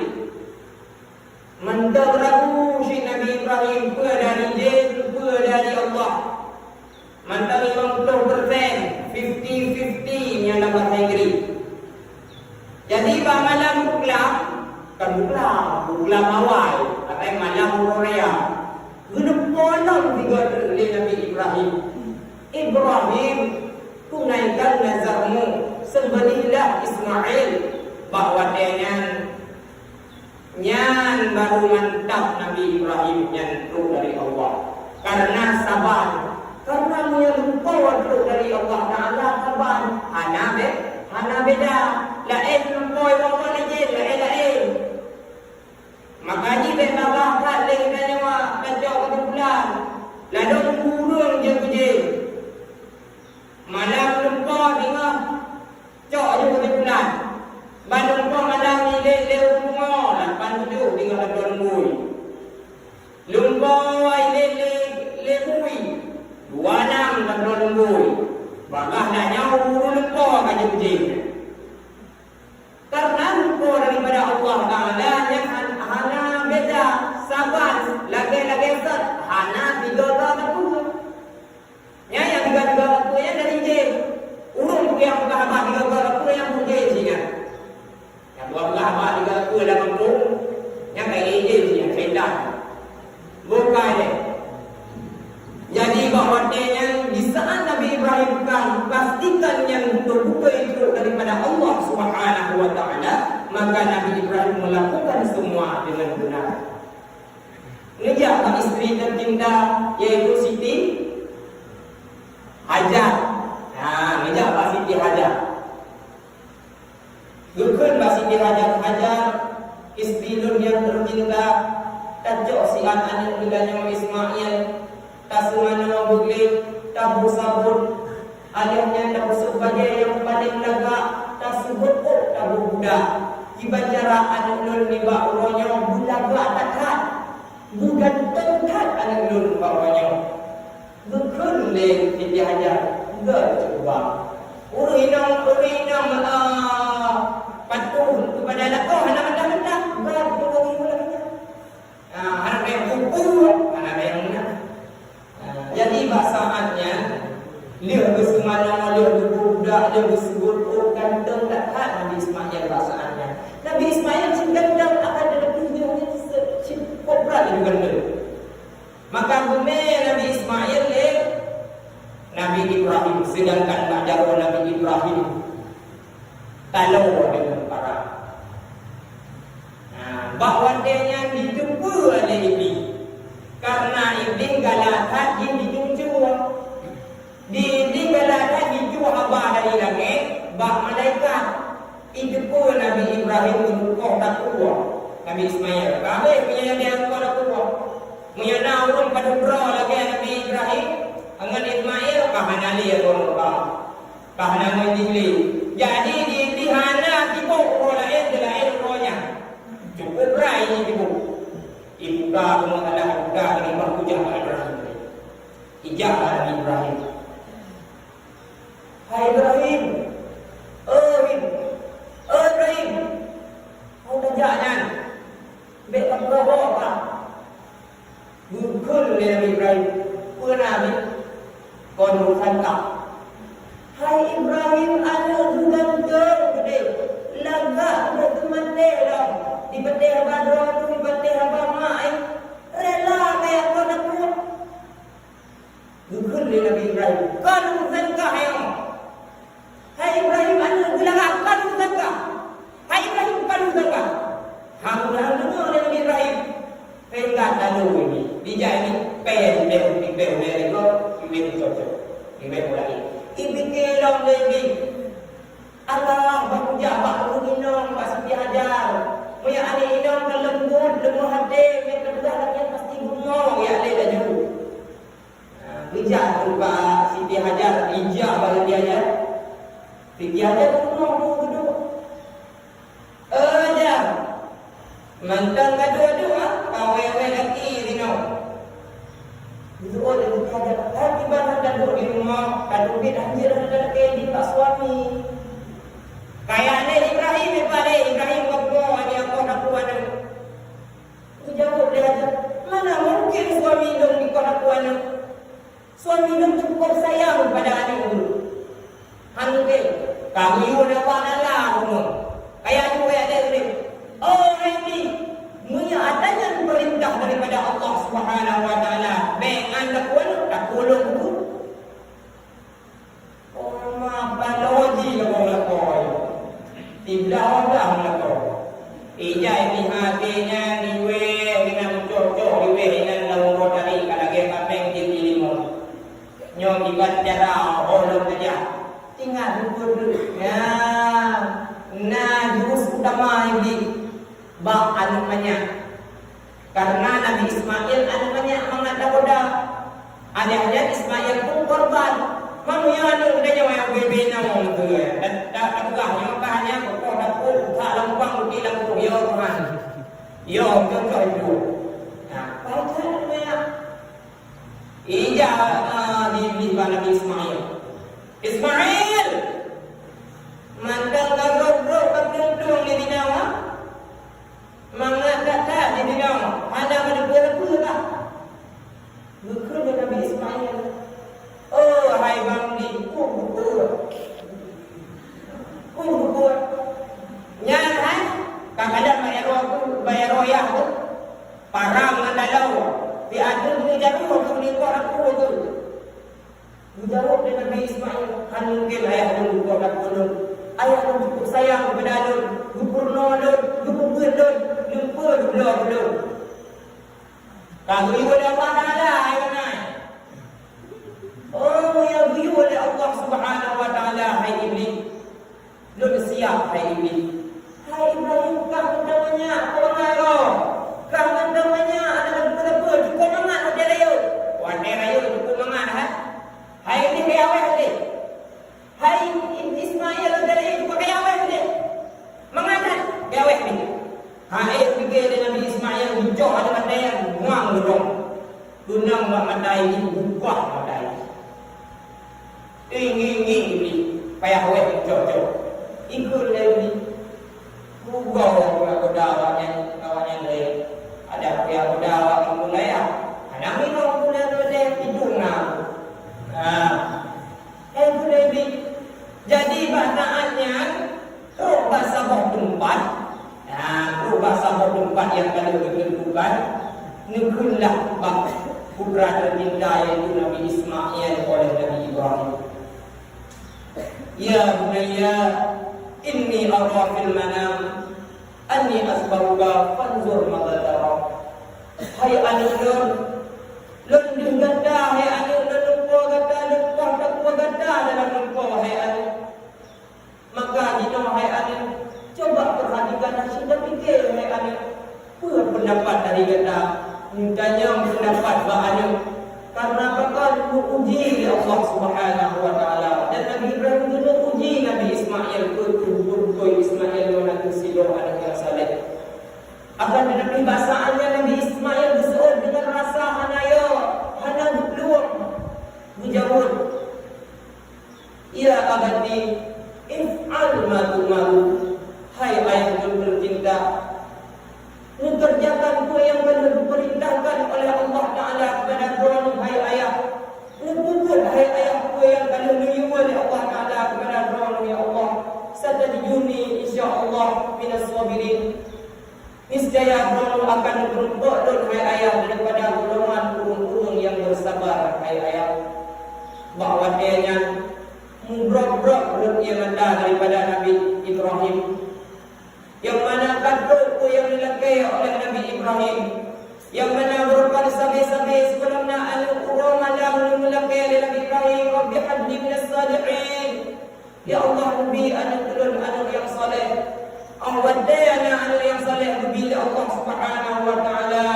Mantong ragu cit Nabi Ibrahim, peue dari jén, peue dari Allah. Mantong limong ploh persen, fifty fifty nyang lam bahasa Inggris. Jadi, bak malam buklam, kon buklam, buklam awai, atau malam uroe raya, geulumpoe lom sigoe treuk lé Nabi Ibrahim. "Ibrahim, tunaikan nazarmu, sembelihlah Ismail." Bak watée nyan, nyan baru mantap Nabi Ibrahim nyan trok dari Allah. Karena saban. Karena meunyoe lumpoe trok dari Allah Taala saban, hana be-, hana beda. Laén lumpoe wawan jén, laén-laén. Maka jih bék babah that lé geutanyoe tacok keuseumpeulan, ladôm ureuëng jeuet keujéh. Malam lumpoe singoh cok jeuet keuseumpeulan. Ban lumpoe malam ilét lé ureuëng pungo, lapan tujoh singoh lam droe lumbôi. Lumpoe ilét lé, lé bui, dua nam lam droe lumbôi. Bagaih tanyoe ureuëng lumpoe ka jeuet keujéh. Karena lumpoe daripada Allah Taala nyan han-, hana beda, saban lagée-lagée sot, hana tiga-tiga teupeu. Nyan nyang tiga-tiga teupeu nyan dari jén. Ureuëng nyang peugah haba tiga-tiga teupeu nyan pun jén jih nyan. Nyang peugah haba tiga teupeu lam gampông, nyan ka jén jih nyan, syaitan. Bukai lé. Jadi, bak watée nyan, di saat Nabi Ibrahim ka pastikan nyan beutôi-beutôi trok daripada Allah Subhanahu wa Taala, maka Nabi Ibrahim melakukan semua dengan benar. Neujak bak istri tercinta, yaitu Siti Hajar. Nah, neujak bak Siti Hajar. Geukheun bak Siti Hajar, "Hajar, istri lôn nyang teucinta, tacok siat aneuëk geutanyoe Ismail, taseumanoe beugleh, tabu sabon, lheueh nyan tapeuseuet bajée nyang paleng lagak, tasubot ôk tabu budak. Kiban cara aneuëk lôn nibak uroe nyoe beulagak that-that, beuganteng that aneuëk lôn bak uroe nyoe." Geukheun lé Siti Hajar, "Gét cuba. Ureuëng inong, ureuëng inong, ah, patuh keupada lakoe hana mantah-mantah, gét ureuëng inong lagée nyan. Ah, hana payah kuku, hana payah meunan." Ah, jadi, bak saát nyan, lheueh geuseumanoe, lheueh geubudak, lheueh geuseugot, oh, ganteng that-that Nabi Ismail bak saát nyan. Nabi Ismail cit ganteng, akan tetapi nyoe nyan se-, cit kobra laju ganteng. Maka geumé Nabi Ismail lé Nabi Ibrahim, sedangkan bak jaroe Nabi Ibrahim taloe deungon parang. Nah, bak watée nyan jiteupeue lé Iblih, karena Iblih galak that jih jicucue. Di, di galak that jicucue haba dari langét bak malaikat. Jiteupeue Nabi Ibrahim meurukoh takue Nabi Ismail. Ka habéh meunyoe nyang takue takue. Meunyoe na ureuëng padub droe lagée Nabi Ibrahim ngon Ismail, ka hana lé ureuëng ka. Ka hana ngon jih lé. Jadi, di, di hana sibok uroe laén, di laén uroe nyan. Cukup brat jih sibok. Ibuka keumasalah, ibuka lagi bak kujak bak Ibrahim. Ijak bak Nabi Ibrahim. "Hai Ibrahim, oh Ibrahim, oh Ibrahim, hana jak nyan, bék kapeugah boh ka." Geukheun lé Nabi Ibrahim, "Peue na, Bit? Kon urusan ka." "Hai Ibrahim, aneuëk geuh ganteng keudeh, lagak geuh teumaté lom, dipatéh haba droe teuh, dipatéh haba mak, eh, rela kaya kon takue." Geukheun lé Nabi Ibrahim, "Kon urusan kah nyoe. Hai Ibrahim, aneuëk geuh lagak, kon urusan kah. Hai Ibrahim, kon urusan kah." Hana deungoe lé Nabi Ibrahim. Peugah taloe ini, dijak ini, pèng, pèng, pèng, pèng, pèng, pèng, cocok. Pèng, pèng, mulai. Ipike lom lé Iblih. Allah, bak kujak bak ureuëng inong, bak Siti Hajar. Meunyoe aneuëk inong ka leumbot, leumoh até, meunyoe teupeugah lagée nyan pasti bumoe, jak lé laju. Nah, geujak bak Siti Hajar, ijak bak Siti Hajar. Siti Hajar bumoe, bumoe geuduek. Udah Allah Taala umur. Kayak tu kayak dia ni. Oh, hai ni. Meunyoe ada nyan peurintah daripada Allah Subhanahu wa Taala, bék an lakukan, takulung tu. Oh, ma paloji lakoe-lakoe. Siblah-blah lakoe. Ijai ni hati nyan iweh, inang cocok iweh, inang lawan kota ni, ka lagèe kapeng di limo. Nyoe kiban cara holong saja. Tinggai ukur dulu. Ya, na jurus utama Iblih bak aneuk manyak. Karena Nabi Ismail aneuk manyak mangat dagoda. Akhirnya Ismail pun korban. Manusia aneuk geutanyoe nyang bina tu, ya. Dan tak peugah nyoe ka hanya kokoh dapur, buka lampang, buki lampu, ya Tuhan. Ya, contoh itu. Nah, baca aneuk manyak. Ija, ah, di, di Nabi Ismail. Ismail! Mantong ka grok-grok ka plueng-plueng di binoe, mangat that-that di binoe, hana meudeupeue-deupeue lah. Geukheun lé Nabi Ismail, "Oh, hai Bang Di, kuh bukon. Kuh bukon." Nyan hai, ka kadang bak jaroe, bak jaroe yah tu. Parang ngon dalau, di ateueh jaroe tu, di luwa aku tu. Geujaweueb lé Nabi Ismail, "Hana mungken ayah lôn bukon dapur lôn. Ayah lôn cukup sayang keupada lôn, geupeurunoe lôn, geupeubeuet lôn, lumpeue jubloe lôn." Ka geuyue lé Allah Taala, hai Iblih. Oh, ya geuyue lé Allah Subhanahu wa Taala, hai Iblih. Lôn siap, hai Iblih. Hai Ibrahim, kah mantong manyak, kah mangat roh. Kah mantong manyak, aneuk lôn peue-peue, cukup mangat watèe rayeuk. Watèe rayeuk cukup mangat, ha? Hai Iblih, keu aweh lé. Hai Ismail, watèe rayeuk cukup keu aweh lé. Mangat that, keu aweh lé. Hai, pike lé Nabi Ismail, geucok aneuk watèe nyan, muang geudong. Tunang bak mata Iblih, ubah mata Iblih. Inggi-inggi Iblih, payah wéh cok-cok. Ikheun lé Iblih. Kugoe geuda awaknyan, awaknyan lé. Ada payah geuda awaknyan pun lé. Hana minong pun lé, idong na. Nah. Eh, tu lé Iblih. Jadi, bak saát nyan, trok bak saboh teumpat, nah, trok bak saboh teumpat nyang ka lheueh geuteuntukan, neukheun lah bak putra teucinta, yaitu Nabi Ismail, oleh Nabi Ibrahim. "Ya bunayya, inni ara fil manam anni azbahuka fanzur madza tara." Hai aneuk lôn, lôn deuh gata, hai aneuk, lôn lumpoe gata, lôn poh takue gata dalam lumpoe, hai aneuk. Maka jinoe, hai aneuk, cuba peuhatikan dan sida pike, hai aneuk, peue peundapat dari gata. Neutanyong peundapat bak aneuk, karena bakal geuuji lé Allah Subhanahu wa Taala. Dan Nabi Ibrahim geuneuh uji Nabi Ismail, keu beutôi Ismail nyoe na kheueh sidroe aneuk nyang saleh. Akan tetapi, bak saát nyan Nabi Ismail geuseuôt deungon rasa hana yo, hana geuplueng. Geujaweueb, "Ya abati, if'al ma tu'maru." Hai ayah lôn teucinta, neukeureujakan peue nyang ka lheueh geupeurintahkan oleh Allah Taala keupada droeneuh, hai ayah. Neupeubuet, hai ayah, peue nyang ka lheueh neuyue lé Allah Taala keupada droeneuh, ya Allah. Satajiduni, insya Allah, minas sabirin. Niscaya droeneuh akan neupeurumpok lôn, hai ayah, daripada golongan ureuëng-ureuëng nyang beusabar, hai ayah. Bak watée nyan, mubrok-brok rot ié mata daripada Nabi Ibrahim. Nyang mana ka trok peue nyang neulakée oleh Nabi Ibrahim. Nyang mana meureupakan sabe-sabe sigohlom na aneuëk uroe malam neulakée lé Nabi Ibrahim, "Rabbi habli minas salihin." Ya Allah, neubi aneuëk ulôn aneuëk nyang saleh. Óh watée na aneuëk nyang saleh geubi lé Allah Subhanahu wa Taala,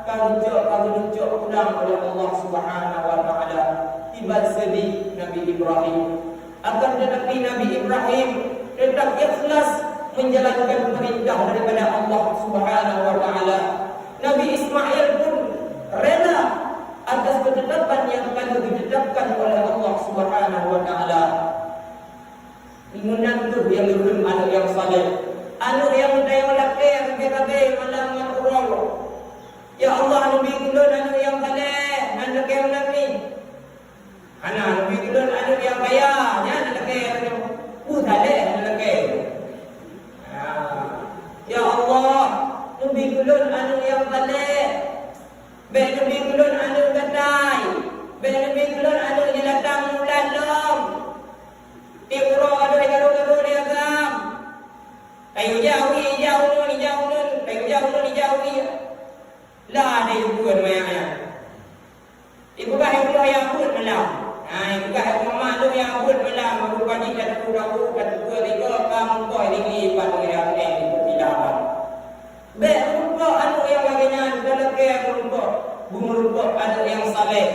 ka geucok, ka geucok pulang oleh Allah Subhanahu wa Taala. Tiban seudeh Nabi Ibrahim. Akan tetapi, Nabi Ibrahim tetap ikhlas menjalankan perintah daripada Allah Subhanahu wa Taala. Nabi Ismail pun rela atas ketetapan yang telah ditetapkan oleh Allah Subhanahu wa Taala. Meunan kheueh nyang geukheun aneuëk nyang saleh. Aneuëk nyang tayue lakée sabe-sabe malam ngon uroe. Ya Allah, neubi keu lôn aneuëk nyang saleh, nan lakée meunan mi. Hana, neubi keu lôn aneuëk nyang kaya, nyan lakée meunan. Peue saleh, Bék neubi keu lôn aneuk gatai, bék neubi keu lôn aneuk di latang mulat lom. Tiep uroe ka lheueh garo-garo di agam. Kayu jak ui, ijak ulôn, ijak ulôn, kayu jak ulôn, ijak ui. Lah ada ibu manyang nyan. Ipeugah ibu ayah peuet malam. Ha, ipeugah ibu mama lôn nyang peuet malam, baru pagi ka teupeu dapu, ka teupeu rigoe, ka meukoh lagi pat ngon ayah nyan di peubilawan. Bék meurumpok aneuk nyang lagée nyan, talakée meurumpok, beumeurumpok aneuk nyang saleh,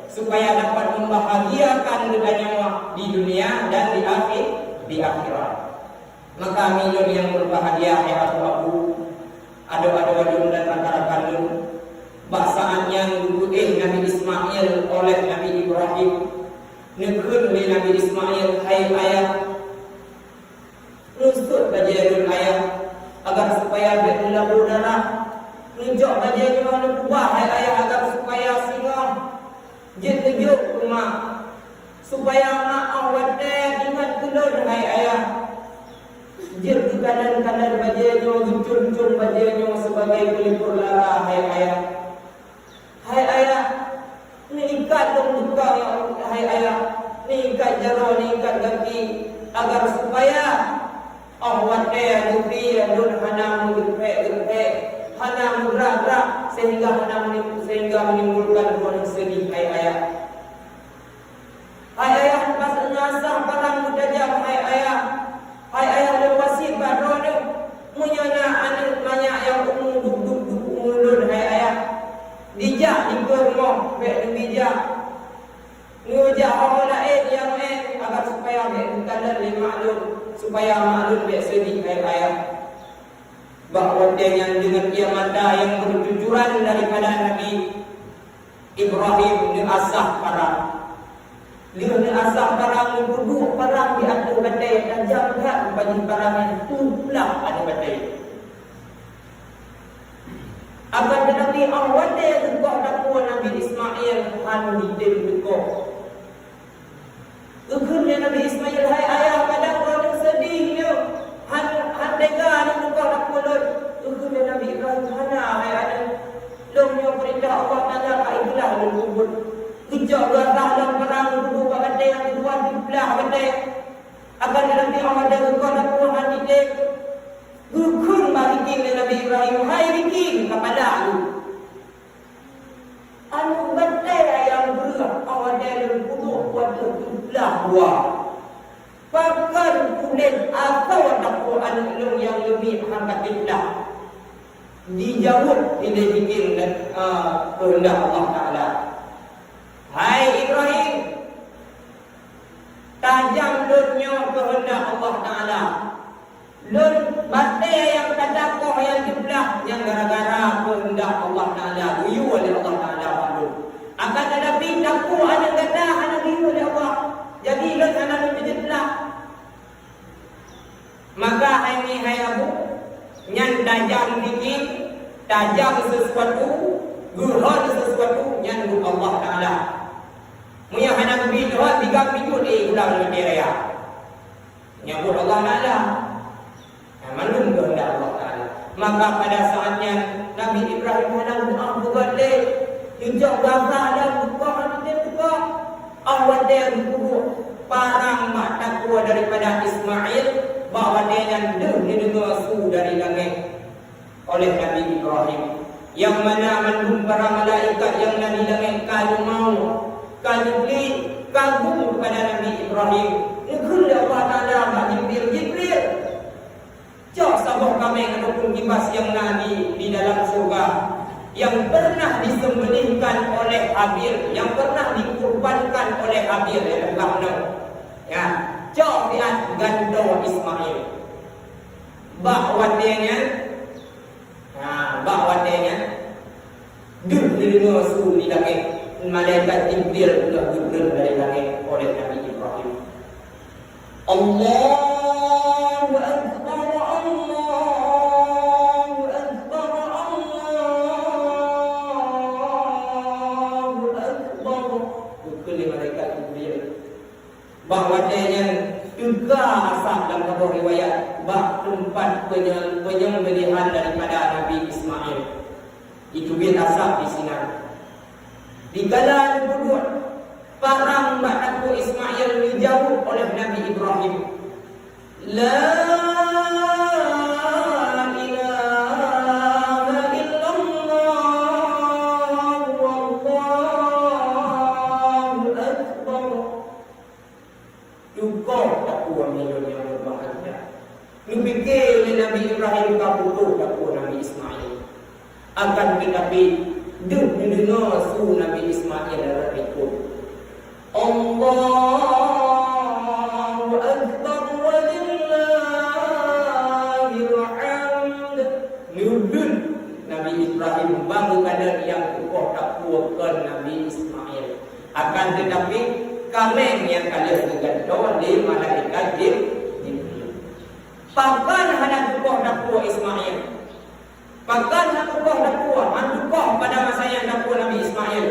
supaya dapat membahagiakan geutanyoe di dunia dan di akhir, di akhirat. Maka meunyoe nyang berbahagia, hai abu-abu, adoe-adoe lôn dan rakan-rakan lôn, bak saat nyan geupeuéh Nabi Ismail oleh Nabi Ibrahim, neukheun lé Nabi Ismail, "Hai ayah, neusut bajée lôn ayah, agar supaya bék meulabô darah. Neujok bajée nyoe neukeubah, hai ayah, agar supaya singoh jeuet neujok keu mak, supaya mak óh watée ingat keu lôn, hai ayah. Jeuet geukalon-kalon bajée nyoe, geucom-com bajée nyoe sibagoe peulipor lara, hai ayah. Hai ayah, neuikat lôn bukang, hai ayah, neuikat jaroe, neuikat gaki, agar supaya óh watée geupie lôn hana meugeureumpék-geureumpék, hana meugrak-grak, sehingga hana meni-, sehingga menimbulkan droeneuh seudeh, hai ayah." "Hai ayah, masa nyoe asah parang meutajam, hai ayah. Hai ayah, lôn wasiet bak droeneuh, meunyoe na aneuk manyak nyang umu duek-duek umu lôn, hai ayah, dijak dikeue rumoh, bék neubijak. Neujak ho laén nyang ék, agar supaya bék geukalon lé mak lôn, supaya mak lôn bék seudeh, hai ayah." Bak watée nyan deungon ié mata nyang beucucuran daripada Nabi Ibrahim neuasah parang. Lheueh neuasah parang, neupeuduek parang di ateueh batée, tajam that bajeuet parang nyan, teuplah ateueh batée. Akan teutapi, óh watée geukoh dapu Nabi Ismail, hana jitem teukoh. Geukheun lé Nabi Ismail, "Hai ayah, kadang droeneuh seudeh nyoe, han, han teuga neuh teukoh dapu lôn." Geukheun lé Nabi Ibrahim, "Hana, hai aneuk. Lôn nyoe peurintah Allah Taala ka ikhlas lôn peubuet." Geucok geuasah lom parang, geupeuduek bak batée nyang keudua, teuplah batée. Akan teutapi, óh watée geukoh dapu, han jitem. Geukheun bak biking lé Nabi Ibrahim, "Hai biking, kapala lôn." Aneuk batée nyang breueh, awai lôn peuduek watée teuplah dua. Pakon ulôn asoe dapu aneuk lôn nyang leumiek han ka teuplah? Dijaweueb lé biking, ah, keuheundak Allah Taala. Hai Ibrahim, tajam lôn nyoe keuheundak Allah Taala. Lôn batée nyang ka takoh nyang teuplah nyan gara-gara keuheundak Allah Taala, geuyue lé Allah Taala bak lôn. Akan teutapi, takoh aneuk gata hana geuyue lé Allah, jadi lôn hana lôn peujeuet lah. Maka hai mi hai abu, nyan tajam biking, tajam sesuatu, geuhon sesuatu, nyan buet Allah Taala. Meunyoe hana geubri leuhot, digam bijut, eh, ulang leumiek raya. Nyan buet Allah Taala. Nah, mandum keuheundak Allah Taala. Maka pada saat nyan, Nabi Ibrahim hana geupeugah lé, geujok gata dan geupeugah hana teupeugah. Awai watée geupeubuet parang bak takue daripada Ismail, bak watée nyan deuh neudeungoe su dari langét oleh Nabi Ibrahim, nyang mana mandum para malaikat nyang na di langét ka geumawöt, ka geuklik, kagum keupada Nabi Ibrahim. Geukheun lé Allah Taala bak Jibril, "Jibril, cok saboh kaméng ataupun kibas nyang na di, di dalam syeuruga, nyang pernah disembelihkan oleh Habil, nyang pernah dikurbankan oleh Habil, nyang peugah nyoe. Ya, cok siat gantoe Ismail." Bak watée nyan, ha, bak watée nyan, deuh neudeungoe su di langét, malaikat Jibril geukheun dari langét oleh Nabi Ibrahim. Allahu Akbar, Allahu Akbar, Allahu Akbar. Geukheun lé malaikat Jibril. Bak watée nyan teuka asab lam saboh riwayat bak teumpat peunyem-, peunyembelihan daripada Nabi Ismail. Jiteubiet asab disinan. Dikala neubuet parang bak Nabi Ismail, dijaweueb oleh Nabi Ibrahim, "La ilaha illallah, wallahu akbar." Tukoh takue meunyoe nyang beubahgia. Neupike lé Nabi Ibrahim ka putôh takue Nabi Ismail. Akan teutapi, deuh neudeungoe su Nabi Ismail rot likot, "Allahu Akbar walillahil hamd." Neudeuh Nabi Ibrahim bang geukalon nyang tukoh takue kon Nabi Ismail. Akan teutapi, kaméng nyang ka lheueh geugantoe lé malaikat Jib-, Jibril. Pakon hana tukoh takue Ismail? Pakon hana tukoh takue, hana tukoh pada masa nyan takue Nabi Ismail?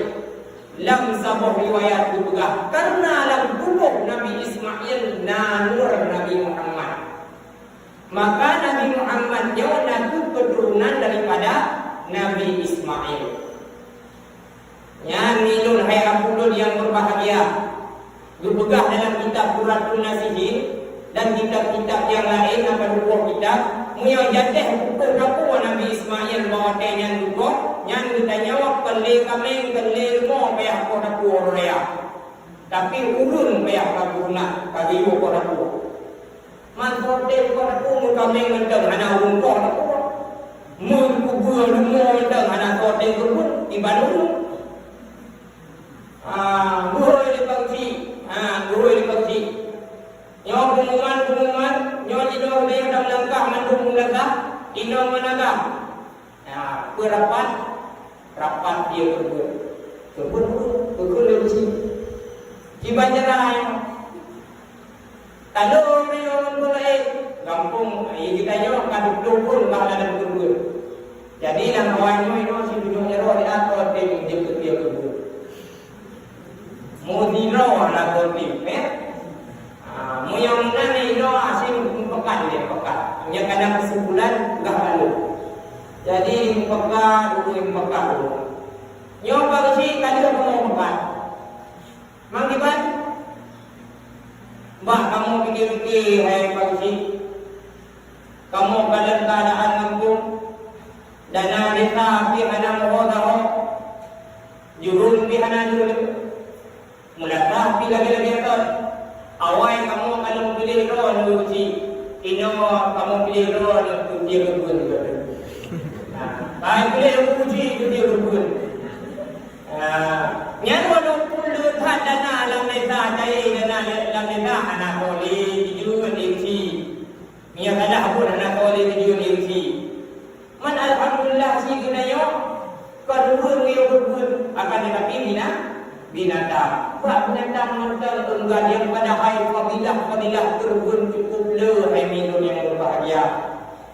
Lam saboh riwayat geupeugah, kareuna lam tuboh Nabi Ismail na nur Nabi Muhammad. Maka Nabi Muhammad nyoe na kheueh keuturonan daripada Nabi Ismail. Nyan, ulôn hai Abu lôn nyang beubahgia, geupeugah dalam kitab Turatun Nasihin dan kitab-kitab nyang laén, na padub boh kitab, meunyoe jateh putôh takue Nabi Ismail bak watée nyan tukoh, nyan geutanyoe kon lé kaméng, kon lé rumoh payah tukoh takue uroe raya. Tapi ureuëng payah ka geunak, ka geuyue tukoh takue. Man soe teuh tukoh takue, meukaméng mantong hana ureuëng tukoh takue. Meukeubeuet rumoh mantong hana soe teuh keubeuet, iban ureuëng. Ah, geuhôi lé Pak Geuchik. Ah, geuhôi lé Pak Geuchik. Nyoe pengumuman, pengumuman. Nyoe jinoe udeb lam langkah mandum meulangkah. Inong meulangkah. Nah, peue rapat? Rapat dia keubeuet. Keubeuet, keubeuet lé Geuchik. Kiban jalan. Talo meunyoe ureuëng laén, gampông, eh, geutanyoe ka dua puluh thon bah lam keubeuet. Jadi, lam awai nyoe, nyoe sibunoe jaroe, ina troh tem jeuet keu keubeuet. Meusidroe hana troh tem, eh? Ah, meunyoe meunan, inoe asin meupeugah lé, meupeugah. Nyang kana keusumpulan, peugah lalu. Jadi, meupeugah dulu, meupeugah dulu. Nyoe Pak Geuchik ka lheueh kamoe meupeugah. Mang kiban? Bah kamoe pike-pike, hai Pak Geuchik. Kamoe kalon keuadaan gampông, dana desa pih hana meuho-taho, jurông pih hana jurông, meulasah pih lagée-lagée thon. Awai kamoe ka lheueh piléh droeneuh Geuchik, inoe kamoe piléh droeneuh keu keubeuet. Nah, ka piléh Geuchik keu keubeuet. Ah, nyan walaupun le that dana lam desa, cai dana le-, lam desa hana soe lé jijeuet lé Geuchik. Meunyoe salah pun hana soe lé jijeuet lé Geuchik. Man alhamdulillah cit geutanyoe kon ureuëng nyang beubeuet, akan tetapi bina-, binatang. Bak binatang mantong teungga nyang padahai fadilah-fadilah keubeuet cukup le hai minum nyang beubahgia.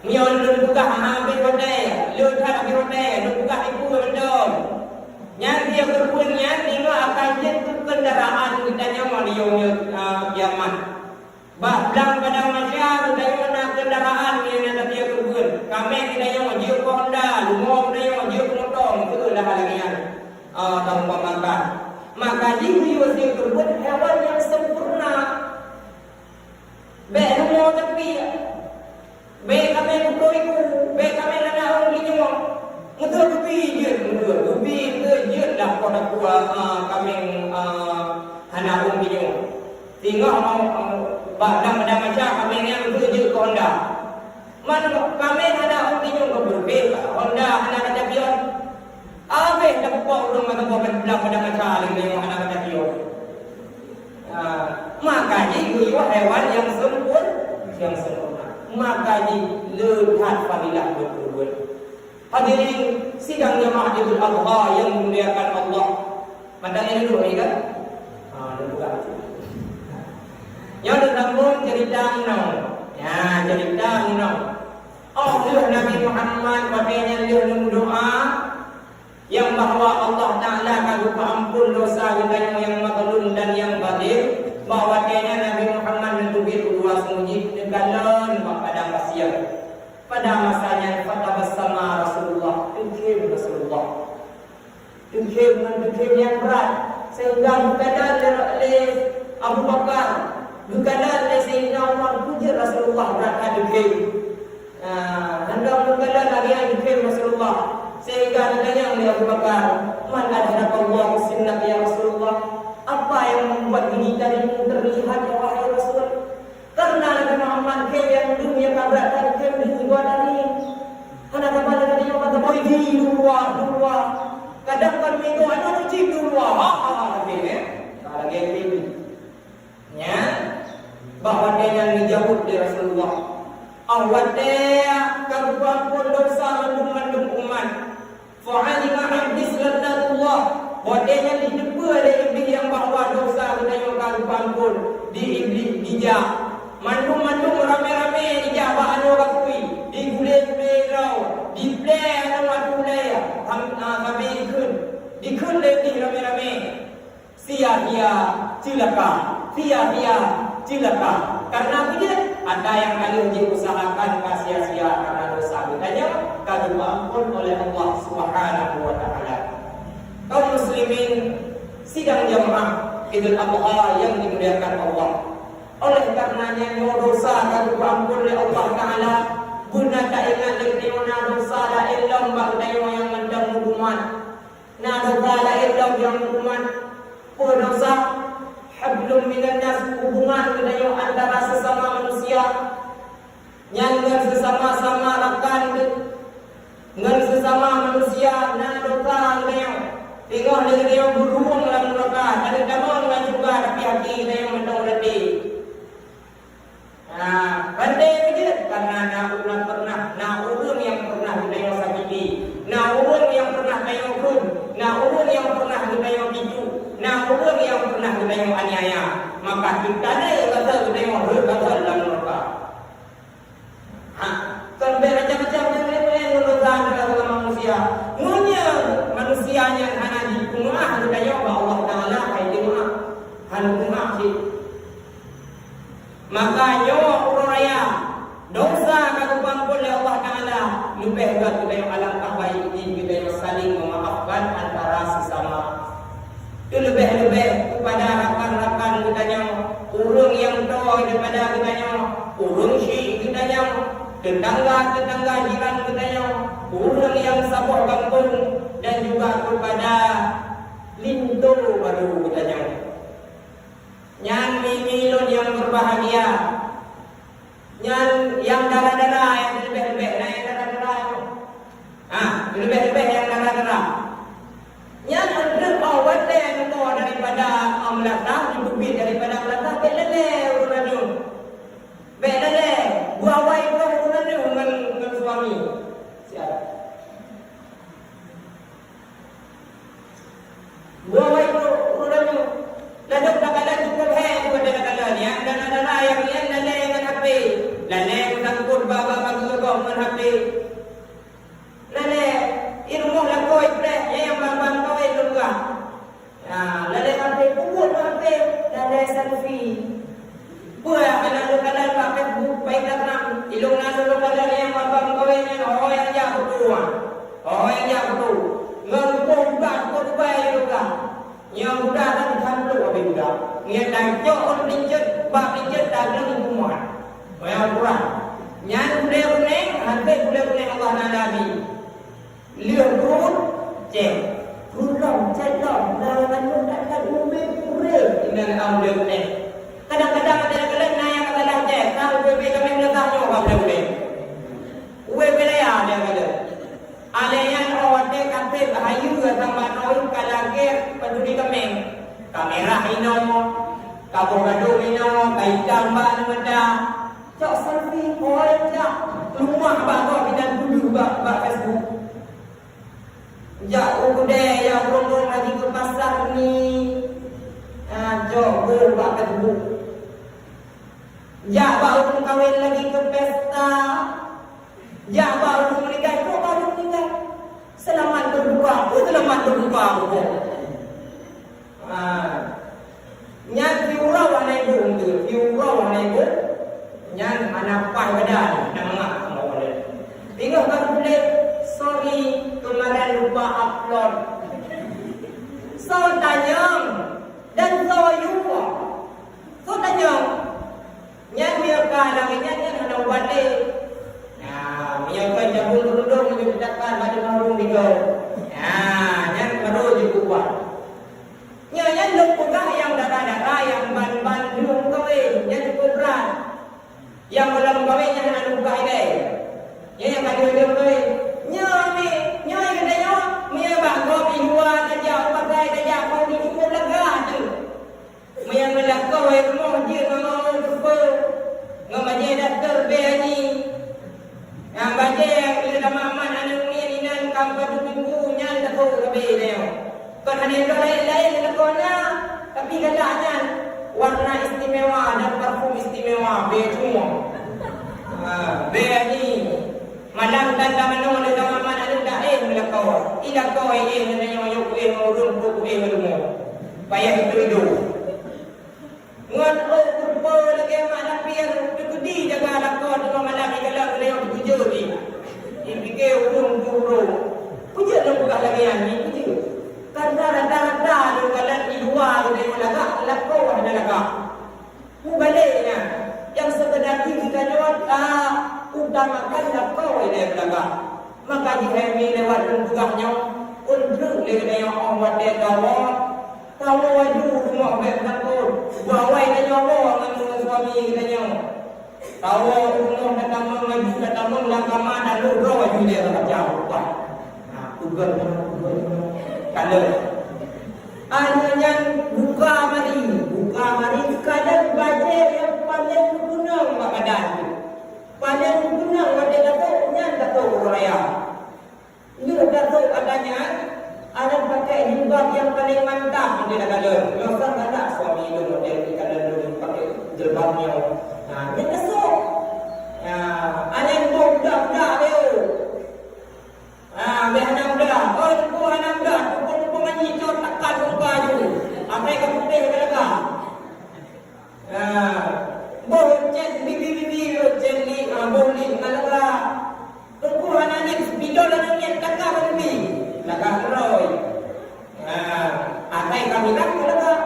Meunyoe lôn peugah, ha, habéh watée, lôn that habéh watée, lôn peugah ibu mantong. Nyan dia keubeuet nyan, nyoe akan jeuet keu keundaraan geutanyoe di yaum, ah, kiamat. Bah blang padang mahsyar geutanyoe na keundaraan nyang na tapi keubeuet. Kaméng geutanyoe jeuet keu honda, rumoh geutanyoe jeuet keu moto, beutôi lah lagée nyan. Ah, tarumpamakan. Maka jih geuyue keubeuet hewan nyang sempurna. Bék rumoh tapi. Bék kaméng peuet iku, bék kaméng hana ôn geutanyoe. Meuteuk geubi jeuet, meuteuk geubi, meuteuk jeuet lah kon aku, ah, kaméng, ah, hana ôn geutanyoe. Singoh, ah, bak dam-dam maca kaméng nyan meuteuk jeuet keu honda. Man kaméng hana ôn geutanyoe, ka beureugueng honda hana ka tapion. Habéh tapeubuet ureuëng mata boh blang pada maca lé nyoe hana ka tapion. Ah, maka jih geuyue hewan nyang sempur-, nyang sempurna. Maka jih le that fadilah buet keubeuet. Hadirin sidang jamaah Idul Adha nyang dimuliakan Allah. Mantong nyang dulu lagi kan? Ah, dulu kan. Nyoe teusambung cerita meunoe. Ya, cerita meunoe. Oh, lheueh Nabi Muhammad watée nyan lheueh neumeudoá, nyang bahwa Allah Taala ka geupeuamphon dosa geutanyoe nyang mazlum dan nyang zalim, bahwa watée nyan Nabi Muhammad neuteubiet u luwa seumujid neukalon bak padang pasir. Pada masa nyan, fatabassama Rasulullah, senyum Rasulullah. Geukhem ngon geukhem nyang brat, sehingga geukalon lé, lé Abu Bakar, geukalon lé Saidina Umar, peue jeuet Rasulullah brat that geukhem. Nah, handong geukalon lagèe nyan geukhem Rasulullah, sehingga geutanyong lé Abu Bakar, "Man adharakallahu sinnak ya Rasulullah?" Apa yang membuat gigi taringmu terlihat, ya wahai Rasul? Karena Nabi Muhammad khem nyang dum nyang ka brat that khem di luwa tadi. Hana saban lagèe nyoe ka saboh di luwa, di luwa. Kadang kan minggu ada uji di luwa. Ha, ha, ha, lagèe ni. Ha, lagèe ni. Nya, bak watèe nyan geujaweueb lé Rasulullah. Ah, watèe ka geupeuamphon desya mandum-mandum umat. Fa'alima Iblis laknatullah. Watèe nyan jiteupeue lé Iblih nyang bahwa desya geutanyoe ka geupeuamphon di Iblih, dijak. Mandum-mandum ramé-ramé jijak bak anoe gaki, digulé-gulé droe, jiplè anoe ateueh ulèe, ham-, ah, sabe jikheun. Jikheun lé Iblih ramé-ramé. Sia-sia, ceulaka. Sia-sia, ceulaka. Karena peue jeuet? Ata nyang ka lheueh jiusahakan ka sia-sia karena desya geutanyoe ka geupeuamphon oleh Allah Subhanahu wa Ta'ala. Kaum muslimin, sidang jamaah Idul Adha yang dimuliakan Allah. Oleh karena nyan, nyoe desya ka geupeuamphon lé Allah Ta'ala, beuna taingat lé geutanyoe na desya laén lom bak geutanyoe nyang mantong meuumat. Na desya laén lom nyang meuumat. Peue desya? Hablum minan nas, hubungan geutanyoe antara sesama manusia. Nyan ngon sesama-sama rakan geu-, ngon sesama manusia na desya geutanyoe. Teungoh lé geutanyoe geuruweueng lam nuraka, dan tamong lam syeuruga, tapi hati geutanyoe mantong reuté. Nah, bandé keujeuet, karena na ureueng pernah, na ureueng nyang pernah geutanyoe sakiti, na ureueng nyang pernah tanyoe kheun, na ureueng nyang pernah geutanyoe tipu, na ureueng nyang pernah geutanyoe aniaya. Maka teuntadé rasa geutanyoe rhot-rhot lam nuraka. Ha, kon bèk macam-macam nyang laén-laén ngon dosa antara sesama manusia. Meunyoe manusia nyan hana jipeumeu'ah geutanyoe, bak Allah Taala hai jipeumeu'ah. Hana peumeu'ah cit. Maka nyoe uroe raya, desya ka geupeuamphon lé Allah Taala, leubeh gèt geutanyoe alangkah baik jih geutanyoe saling meumaafkan antara sesama. Teuleubeh-leubeh keupada rakan-rakan geutanyoe, ureueng nyang toe daripada geutanyoe, ureueng syik geutanyoe, teutangga-teutangga jiran geutanyoe, ureueng nyang saboh gampông, dan juga keupada linto barô geutanyoe. Nyan mimi lôn nyang berbahagia. Nyan nyang dara-dara, nyang leubeh-leubeh, nah, nyang dara-dara nyoe. Ah, leubeh-leubeh nyang dara-dara. Nyan, oh, watèe neuko daripada, ah, meulatah, neuteubiet daripada meulatah, bèk lalè ureueng nyoe. Bèk lalè, buah wai droe ureueng nyoe ngon, ngon suami. Siap. Buah wai droe ureueng nyoe. Ladôm takalon cukôp hék daripada takalon, ya. Dara-dara nyang laén lalè ngon H P. Lalè meusangkot bak, bak, bak, bak, ngon H P. Lalè, i rumoh lakoe preh, ya, nyang bang-bang kawin lôn peugah. Nah, lalè H P, peubuet H P, lalè selfie. Peue nyang hana lôn kalon bak Facebook, bak Instagram? Ilôn na lôn kalon nyang babah meukawen nyan, oh, nyang jak beutôi. Oh, nyang jak beutôi. Ngon boh budak, boh Dubai lôn ka. Nyang budak kan disamplok habéh budak. Ngieng dan cok ôn peulincut, bak peulincut dan ngon hukuman. Nyang kurang. Nyan bulèe beunèng, hanté bulèe beunèng Allah Taala bi. Lheueh pruet, cèt. Pruet lom, cèt lom, na nyang anu that-that ubé purée. Inan am leueh neh. Kadang-kadang ada yang kalian na nyang kata dah cèt, ka ubé-ubé kami meunegah nyoe ka ubé-ubé. Ubé-ubé laya dia kata. Alèh nyan, oh, watèe ka trép hayeu ateueh manoe ka lagèe paduli kameng. Ka mirah inoe, ka boh gadong inoe, ka itam bak aneuk mata. Cok selfie, oh, jak. Leumah bak gob inan tuju bak, bak Facebook. Jak u keudè, jak ureueng-ureueng lagi keu pasar ni. Ah, cok boh bak Facebook. Jak bak ureueng kawen lagi keu pesta. Jak bak ureueng meuninggai, cok bak ureueng meuninggai. Seulamat beureubuka, oh, seulamat beureubuka, oh. Ah. Nyan piurau hana iboh tu, piurau hana iboh. Nyan hana paih badan, hana mangat sama ulèe. Teungoh ka tuléh, "Sorry, keumaran lupa upload." Soe tanyong dan soe yue? Soe tanyong? Nyan meunyoe ka lagèe nyan, nyan hana ubat lé. Nah, meunyoe kon cabui keurudung, meunyoe teudapat bak teungoh ureueng tiga. Nah, nyan baru jeuet keu ubat. Nyoe nyan lôn peugah nyang dara-dara, nyang ban-ban lôn kawé, nyan cukôp brat. Nyang gohlom kawé nyan hana lôn peugah ilèe. Nyan nyang ka lheueh lôn kawé. Nyoe mi, nyoe geutanyoe, meunyoe bak gob di luwa tajak, u pasai tajak, kon di cukôp lagak teuh. Meunyoe meulakoe rumoh jeuet ngon ureueng peureupue, ngon bajèe dokto bèe nyan. Nyang bajèe lé tamat-tamat aneuk miet inan ka padub minggu nyan lakoe sabe nyoe. Kon hana lôn laén-laén lakoe na, tapi galak nyan warna istimewa dan parfum istimewa bèe cuma. Ha, bèe nyan. Malam dan tamanoe lé tamat-tamat aneuk dak éh meulakoe. I lakoe éh ngon nyoe, yôh éh ngon ureueng, brôk éh ngon rumoh. Payah iteudôh. Ngon ôk peureupue lagèe mak lampir, teukeudi jaga lakoe teuma malam ikalon geutanyoe teukeujot jih. Ipike ureueng gurô. Peue jeuet lôn peugah lagèe nyan, nyan peue jeuet? Karena rata-rata lôn kalon di luwa geutanyoe lagak, lakoe hana lagak. Meubalek nyan, nyang seubeuna jih geutanyoe ta-utamakan lakoe ilèe meulagak. Maka jih hai mi lewat lôn peugah nyoe, ôn treuk lé geutanyoe 'oh watèe tawoe, tawoe aju u rumoh bèk takot. Beuawai tanyoe woe ngon suami geutanyoe. Tawoe u rumoh tatamong aju, tatamong lam kama, talhôh droe aju ilèe bak baca. Wah. Nah, peugah nyoe, peugah nyoe. Kalon. Aneuk nyan buka mari, buka mari kadang bajèe nyang paleng meukeunong bak badan. Paleng meukeunong watèe dato nyan dato ureueng raya. Lheueh dato ata nyan, aneuk pakai jilbab nyang paleng mantap watèe takalon. Nyoe sang galak suami lôn watèe takalon lôn pakai jilbab nyoe. Nah, nyan ka sôk. Nah, aneuk boh budak-budak lé. Ah, bèk hana mudah. Oh, teungku hana mudah. Teungku-teungku ngon jicok takat muka ju. Asai ka putéh ka lagak. Ah, boh cèt bibi-bibi, boh cèt li, ah, boh li ka lagak. Teungku hana ngieng, spidol hana ngieng, takat bak bibi. Lagak keurôi. Ah, asai ka milang ka lagak.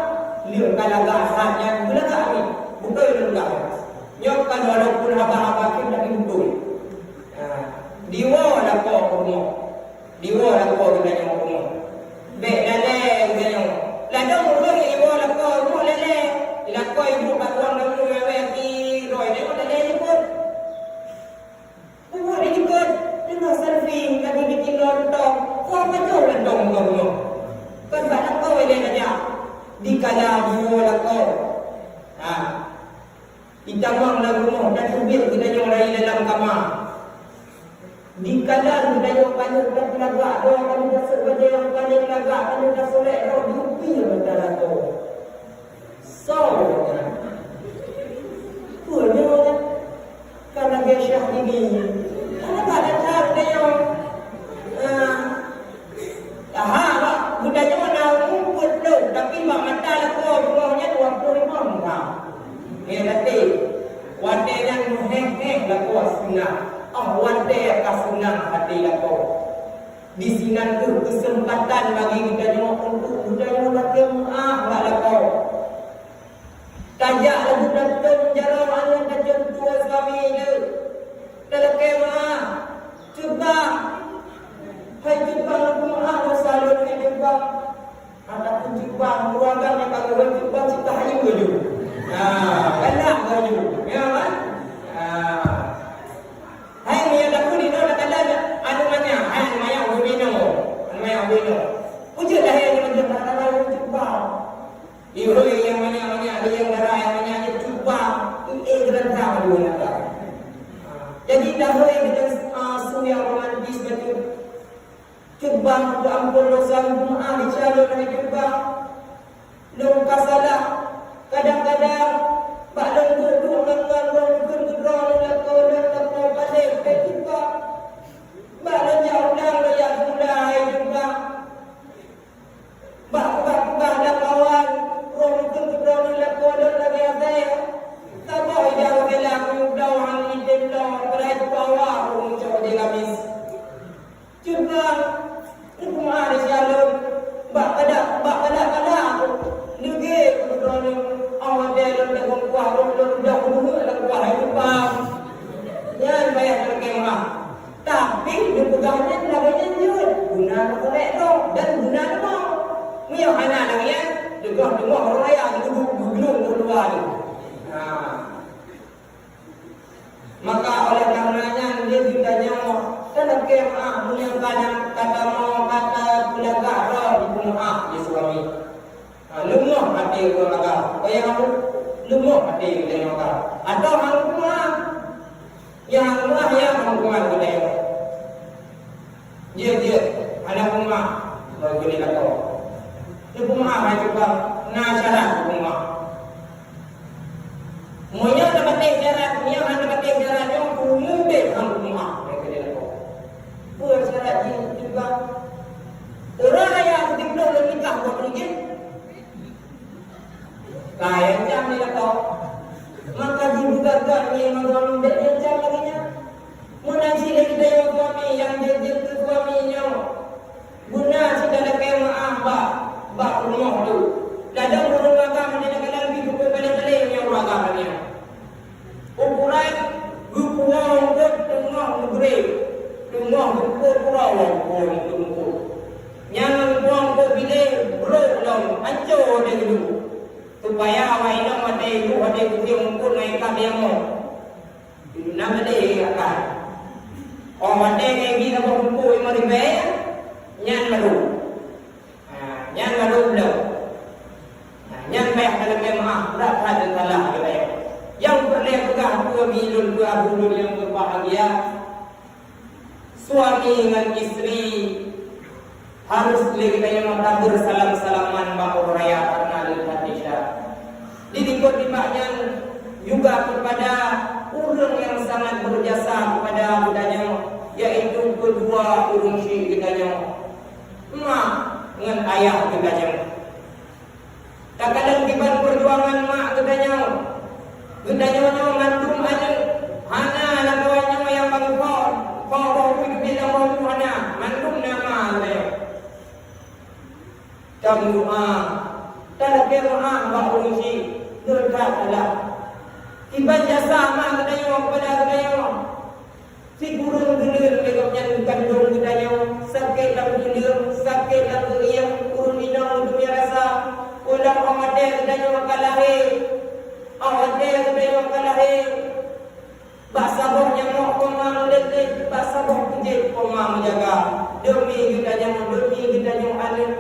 Lheueh ka lagak, sajan beulagak mi. Beutôi lôn peugah. Nyoe kan walaupun haba-haba kheun tapi beutôi. Ah, diwoe lakoe u rumoh. Diwoe lakoe geutanyoe u rumoh. Bèk lalè geutanyoe. Ladôm ureueng iwoe lakoe u rumoh lalè. Lakoe ibu bak ruang tamu awai aki droe nyoe lalè jipôt. Peubuet di jikôt, teungoh selfie, lagi bikin lontong. Kok pacok lontong buka rumoh? Kon bak lakoe ilèe tajak. Dikala diwoe lakoe. Ha. Itamong lam rumoh dan ubit geutanyoe rayeuk dalam kama. Dikala geutanyoe paneuk dan lagak, dua kali tasôk bajèe nyang paleng lagak, paneuk tasolek rot di upi mata lakoe. Soe nyan? Peue nyoe nyan? Ka lagèe Syahrini. Hana that-that geutanyoe. Ah. Aha, bak geutanyoe na muphom lom, tapi bak mata lakoe bunoe nyan dua ploh limong gram. Nyan até. Watèe nyan meuhéh-héh lakoe sunat. Ah, watèe ka sunat até lakoe. Disinan kheueh keuseumpatan bagi geutanyoe untuk geutanyoe lakèe meu'ah bak lakoe. Tajak laju tatem jaroe aneuk tacok tuwoe suami jeuet. Talakèe meu'ah, Cut Bang. Hai Cut Bang, lôn meu'ah masa lôn, hai Cut Bang. Ataupun Cut Bang, keuluwarga nyang ka geuhôi Cut Bang cit tahayue laju. Nah, galak laju. Ya kan? Nah. Hai, meunyo takheun inoe takalon aneuk manyak, hai aneuk manyak ubé binoe. Aneuk manyak ubé binoe. Peue jeuet lahé nyoe manyak takalon Cut Bang. Ihôi nyang manyak-manyak, nyang dara nyang manyak nyan cuba, eh, geuranda dua mata. Jadi, dahôi dengan, ah, su nyang romantis bacut. Cut Bang, minta ampôn dosa, meu'ah di calon hai Cut Bang. Lôn ka salah. Kadang-kadang, bak lôn duek-duek ngon-ngon lôn, kheun keudroe lôn lakoe, lôn lakoe paléh, hai Cut Bang. Bak lôn jak udang, lôn jak gula, hai Cut Bang. Bak peugah-peugah lam awan, roh meukeue keudroe lakoe lôn lagèe asèe. Saboh ija rubella kuyueb dawa hana jitem lom, padahai teupawa ureueng cok di gamis. Cut Bang, teuma di sialon, bak kada, bak kada Tapi neupeugah nyan lagée nyan jeuet, guna neupeurek droe dan guna neumoe. Meunyoe hana lagée nyan, teungoh-teungoh ureuëng raya geuduek geuglong u luwa nyoe. Nah, maka oleh karena nyan lé geutanyoe talakée meuah meunyoe kadang ka tamoe ka tapeulagak droe, dipeumeuah lé suami. Ha, leumoh até ureuëng agam. Payah leumoh até geutanyoe agam. Atawa hana meuah. Nyang meuah nyang hana meuah geutanyoe. Jeuet, jeuet. Hana meuah. Baru boleh lakoe. Neupeumeuah hai tukang. Na syarat neupeumeuah. Meunyoe tapatéh syarat, meunyoe hana tapatéh syarat nyoe, peue mubéh hana meuah. Baru boleh lakoe. Peue syarat jih tukang? Ureuëng raya beutôi lôn nikah buat jih. Ka nyang cam lé lakoe. Maka jibuka-buka nyang mandum bék nyang cam lagée nyan. Meunan cit lé geutanyoe suami nyang jeuet-jeuet keu suami nyoe. Guna cit talakée meuah bak, bak rumoh tu. Ladôm ureuëng agam nyang kadang pih pukul balée-balée nyang ureuëng agam nyan. Ukuran geupuwoe eungkôt teungoh meugreb, teungoh geupuwoe uroe geupuwoe eungkôt-eungkôt. Nyang geupuwoe eungkôt biléh brok lom, ancô watée geuduek. Supaya awak inong watée geuduek, watée geusieng eungkôt ngon ikat diamoe. Nam teude akai. Óh watée ngon geuh saboh bungkôh limong ribée, nyan baru. Ha, nyan baru bloe. Ha, nyan payah talakée meuah, brat that dan salah geutanyoe. Nyang peureulée peugah peue mi lôn, peue abu lôn nyang beubahgia, suami ngon istri harôh lé geutanyoe tabeursalam-salaman bak uroe raya karna leuhat Isya. Di likot nibak nyan juga kepada ureuëng nyang sangat berjasa kepada geutanyoe, yaitu keudua ureuëng syik geutanyoe. Mak ngon ayah geutanyoe. Takalon kiban peujuangan mak geutanyoe. Geutanyoe nyoe mandum aneuëk, hana lam geutanyoe nyang bangai phon, phon boh pih geubiet lam boh hana, mandum na ma geutanyoe. Tameudoá, talakée meuah bak ureuëng syik, nurhat Allah. Kiban jasa mak geutanyoe kepada geutanyoe. Sikureueng buleuen lé gobnyan kandong geutanyoe, sakét lam tuleueng, sakét lam geuieng, ureuëng inong geuteubiet rasa, ulang óh watée geutanyoe ka lahé, óh watée geutanyoe ka lahé, bak saboh nyamok koma meulét-lét, bak saboh keujét koma meujaga, deumi geutanyoe, deumi geutanyoe aneuëk.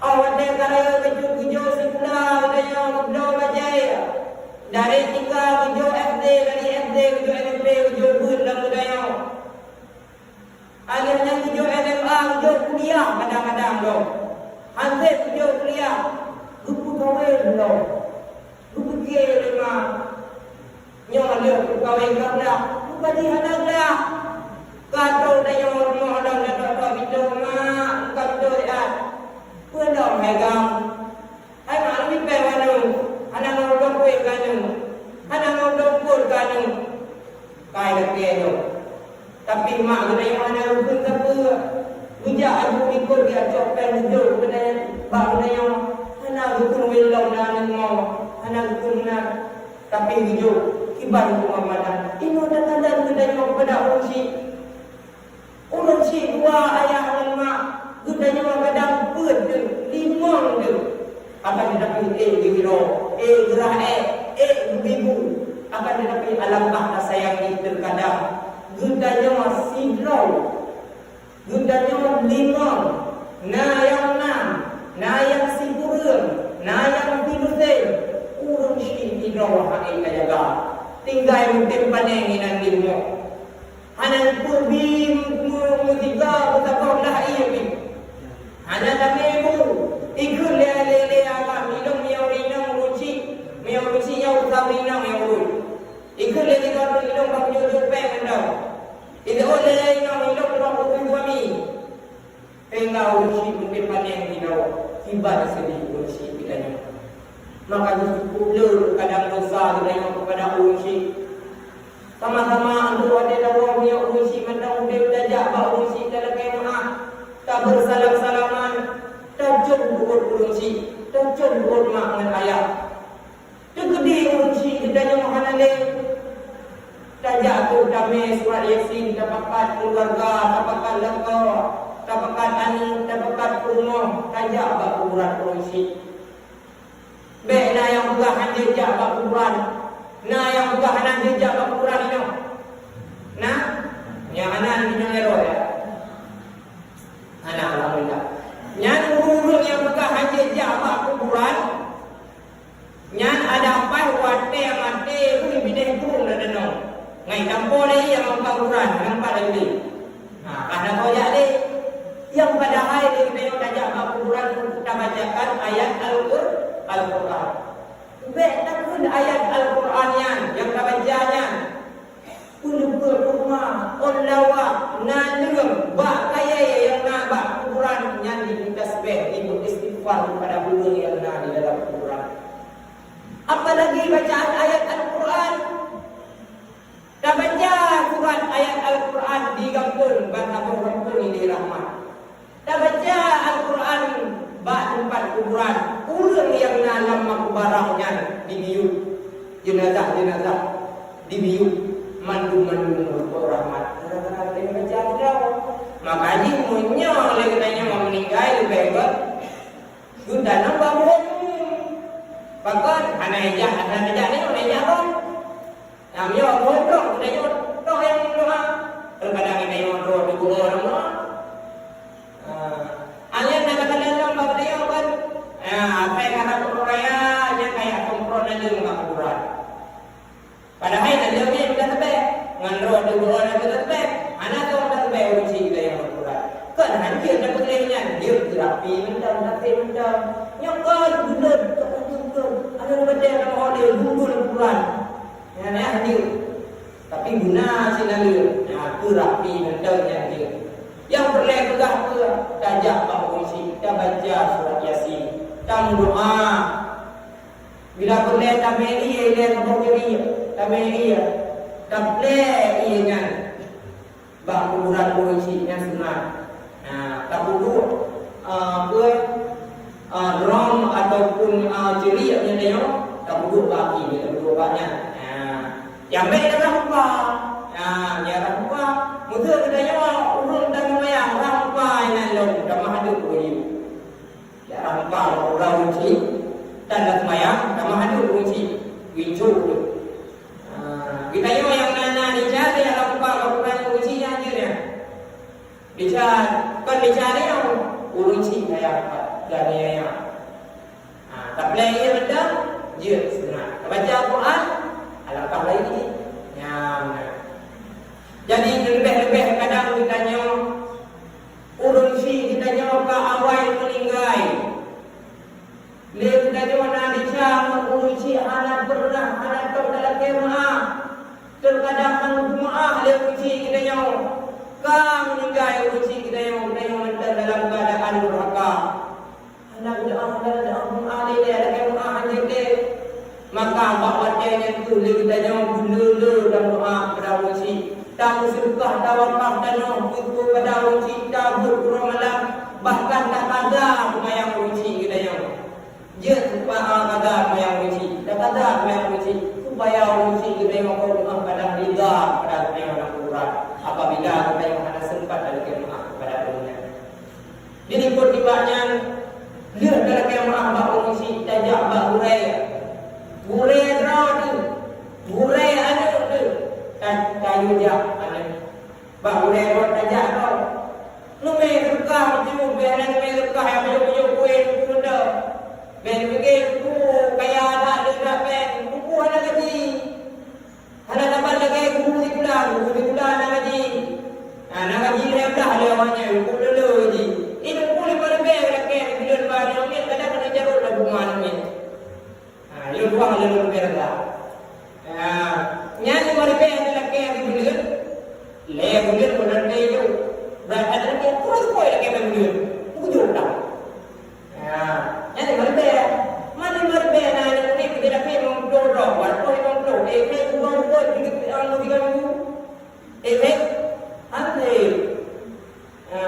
Óh watée ka rayeuk keucut geujok sikula geutanyoe geubloe bajée. Dari tika geujok S D, dari S D geujok S M P, geujok beuet lam geutanyoe. Akhé nyan geujok S M A, geujok kuliah kadang-kadang lom. Hana geujok kuliah, geupeukawen lom. Geupike lé ma, nyoe lheueh peukawen ka blah, muka jih hana glah. Ka trok tanyoe rumoh lom, na trok-trok pintoe, "Mak, muka pintoe siat." "Peue lom hai gam?" "Hai mak, lôn mipée u aneuk, hana ngon ulôn kueh keu aneuk, hana ngon ulôn peuet keu aneuk." Kai lakée nyoe. Tapi mak geutanyoe hana geukheun sapeue. Geujak aju likot, geujak cok péng geujok keunan bak geutanyoe. Hana geukheun wéh lom na aneuk mo, hana geukheun meunan. Tapi geujok kiban keuhormatan. Inoe takalon geutanyoe keupada ureuëng syik. Ureuëng syik dua ayah ngon mak, geutanyoe kadang peuet deuh, limong deuh. Akan tetapi, eh, geuhiro, eh, geurah, eh, eh, geubibu. Akan tetapi, alangkah tasayang jih terkadang geutanyoe sidroe, geutanyoe limong, na nyang nam, na nyang sikureueng, na nyang silusén. Ureuëng syik sidroe hana tajaga. Tinggai mungken panéh inan di rumoh. Hana geupeubi mu-, mu-, meusigoe meusaboh lah ié pih. Hana tamé bu, ikheun lé, lé, lé agam, ilong miyueb inong ureuëng syik, miyueb ureuëng syik nyoe usah inong nyang ureuëng. Ikheun lé sidroe inong bak jok-jok péng mantong. Ilong lé, lé inong ilong bak buku suami. Teungoh ureuëng syik mungken panéh sidroe, kiban seudeh ureuëng syik geutanyoe. Maka jih cukup le kadang dosa geutanyoe keupada ureuëng syik. Sama-sama antu watée tawoe meunyoe ureuëng syik mantong udeb tajak bak ureuëng syik talakée meuah, tabeursalam-salaman, tacok beuôt ureuëng syik, tacok beuôt mak ngon ayah. Teukeudi ureuëng syik geutanyoe hana lé, ta Tajak tu tamé surat Yasin, tapakat keuluwarga, tapakat lakoe, tapakat aneuk, tapakat peurumoh, tajak bak kuburan ureueng chik. Bèk na nyang peugah hana jeuet jak bak kuburan. Na nyang peugah hana jeuet jak bak kuburan inoe? Na? Nyang hana, nyang ero ya. Hana, alhamdulillah. Nyan ureueng-ureueng nyang peugah hana jeuet jak bak kuburan, nyan adak paih watèe maté pih bideh krueng na danau. Ngai tampo lé nyang bak kuburan, nampak lagi. Ha, ka na kau jak lé. Nyang padahai lé geutanyoe tajak bak kuburan untuk tabacakan ayat Al-Qur-, Al-Qur'an. Bèk takheun ayat Al-Qur'an nyan nyang tabaca nyan. Peuleupeue teuma, ôn lawak, naleueng, bak kayèe nyang na bak kuburan nyan jipeutasbèh, jipeuistighfar keupada ureueng nyang na di dalam kuburan. Apalagi bacaan ayat Al-Qur'an. Tabaca surat ayat Al-Qur'an di gampông, ban saboh gampông jideh rahmat. Tabaca Al-Qur'an bak teumpat kuburan. Ureueng nyang na lam makbarah nyan dimiyueb, jeunazah-jeunazah dimiyueb, mandum-mandum meurumpok rahmat. Gara-gara tabaca droe. Makajih meunyoe lé geutanyoe meuninggai leubeh gèt geutanyoe bak buet. Pakon hana ijak, hana ijak nyoe, hana ijak kon. Nah, meunyoe gohlom geutanyoe toh nyang meudoa, teukadang geutanyoe droe teuguro lam doa. Ah, alèh na kadang-kadang bak geutanyoe kan, ah, asai ngarap uroe raya, nyan kaya seumpron naleueng bak kuburan. Padahai naleueng nyan meutasbèh, ngon droe teuguro nyan meutasbèh, hana soe meutasbèh ureueng chik geutanyoe bak kuburan. Kon hanjeuet tapeugah nyan, jeuet teurapi mantong, tasek mantong. Nyoe kon buleuen, kon buleuen, kon. Aneuk muda nyang meuhôi gundul kuburan. Nyan, nyan jeuet. Tapi guna cit naleueng. Nyan, teurapi mantong nyan jeuet. Nyang peureulèe peugah peue? Tajak bak ureueng chik, tabaca surat Yasin, tameudoa. Bila peureulèe tamè ié, ilèe saboh jari, tamè ié, taplè ié nyan. Bak kuburan ureueng chik nyan sunat. Ha, tapeuduek, a, peue, a, drum ataupun, a, ceurik nyan nyoe, tapeuduek bak api, tapeuduek bak nyan. Ha. Nyang bèk darah muka. Ha, nyang darah muka. Meuseu geutanyoe ureueng dan seumayang, darah muka inan lom, tamah hadeup ureueng. Ya, rampa ureueng chik, dan lam seumayang, tamah hadeup ureueng chik, gincu tu. Ah, geutanyoe nyang na, na desya, ya, rampa ureueng chik nyan jeuet nyan. Desya, kon desya nyoe, ureueng chik kaya rampa, dan ya, ya. Ah, taplè ié mantong, jeuet sunat. Tabaca Al-Quran, alangkah laén jih. Nyan, nah. Jadi, leubeh-leubeh kadang geutanyoe, ureueng chik geutanyoe ka awai meuninggai. Lé geutanyoe na desya ngon ureueng chik hana peureunah, hana tôb talakèe meu'ah. Teukadang hana meu'ah lé ureueng chik geutanyoe. Ka meuninggai ureueng chik geutanyoe, geutanyoe mantong dalam keuadaan durhaka. Hana geudoa, hana geudoa, meu'ah lé, lé, lagèe meu'ah hanjeuet lé. Maka bak watèe nyan kheueh lé geutanyoe beuleu-leu tameudoa keupada ureueng chik. Tameuseudeukah, tawakaf tanoh keu, keupada ureueng chik, tabeuet uroe malam, bahkan takaza seumayang ureueng chik geutanyoe. Jeuet supaya kaza seumayang ureueng chik, takaza seumayang ureueng chik, supaya ureueng chik geutanyoe kon meu'ah padang rida keupada geutanyoe lam kuburan, apabila geutanyoe hana seumpat talakèe meu'ah keupada ureueng nyan. Dilikot nibak nyan, lheueh talakèe meu'ah bak ureueng chik, tajak bak gurèe. Gurèe droe teuh, gurèe aneuk teuh, ta-, tayue jak aneuk. Bak gurèe droe tajak droe. Neumè seudeukah meucue, bèk hana neumè seudeukah nyang pajoh-pajoh kueh, buku mantong. Bèk neupike buku kaya that, lheueh that pèng, buku hana gaji. Hana saban lagèe guru sikula, guru sikula na gaji. Ha, na gaji lhèe blah lé awaknyan, buku lé-lé jih. Ilôn buku limong ribèe lakèe sibuleuen bak nyoe, kadang keuneuk jarot lam rumoh nyoe. Ha, ilôn tuang lé lôn ribèe rata. Ha, nyan limong ribèe lakèe sibuleuen. Lhèe buleuen pun lakèe jok. Brat that lakèe, terus poi lakèe limong buleuen. Tujoh blah. Ha, nyan limong ribèe. Man limong ribèe na aneuk murit, kita dapat limong ploh droe, dua ratus limong ploh. Eh, eh, dua ratus, tiga ratus, tiga ratus. Eh, eh, antre. Ha,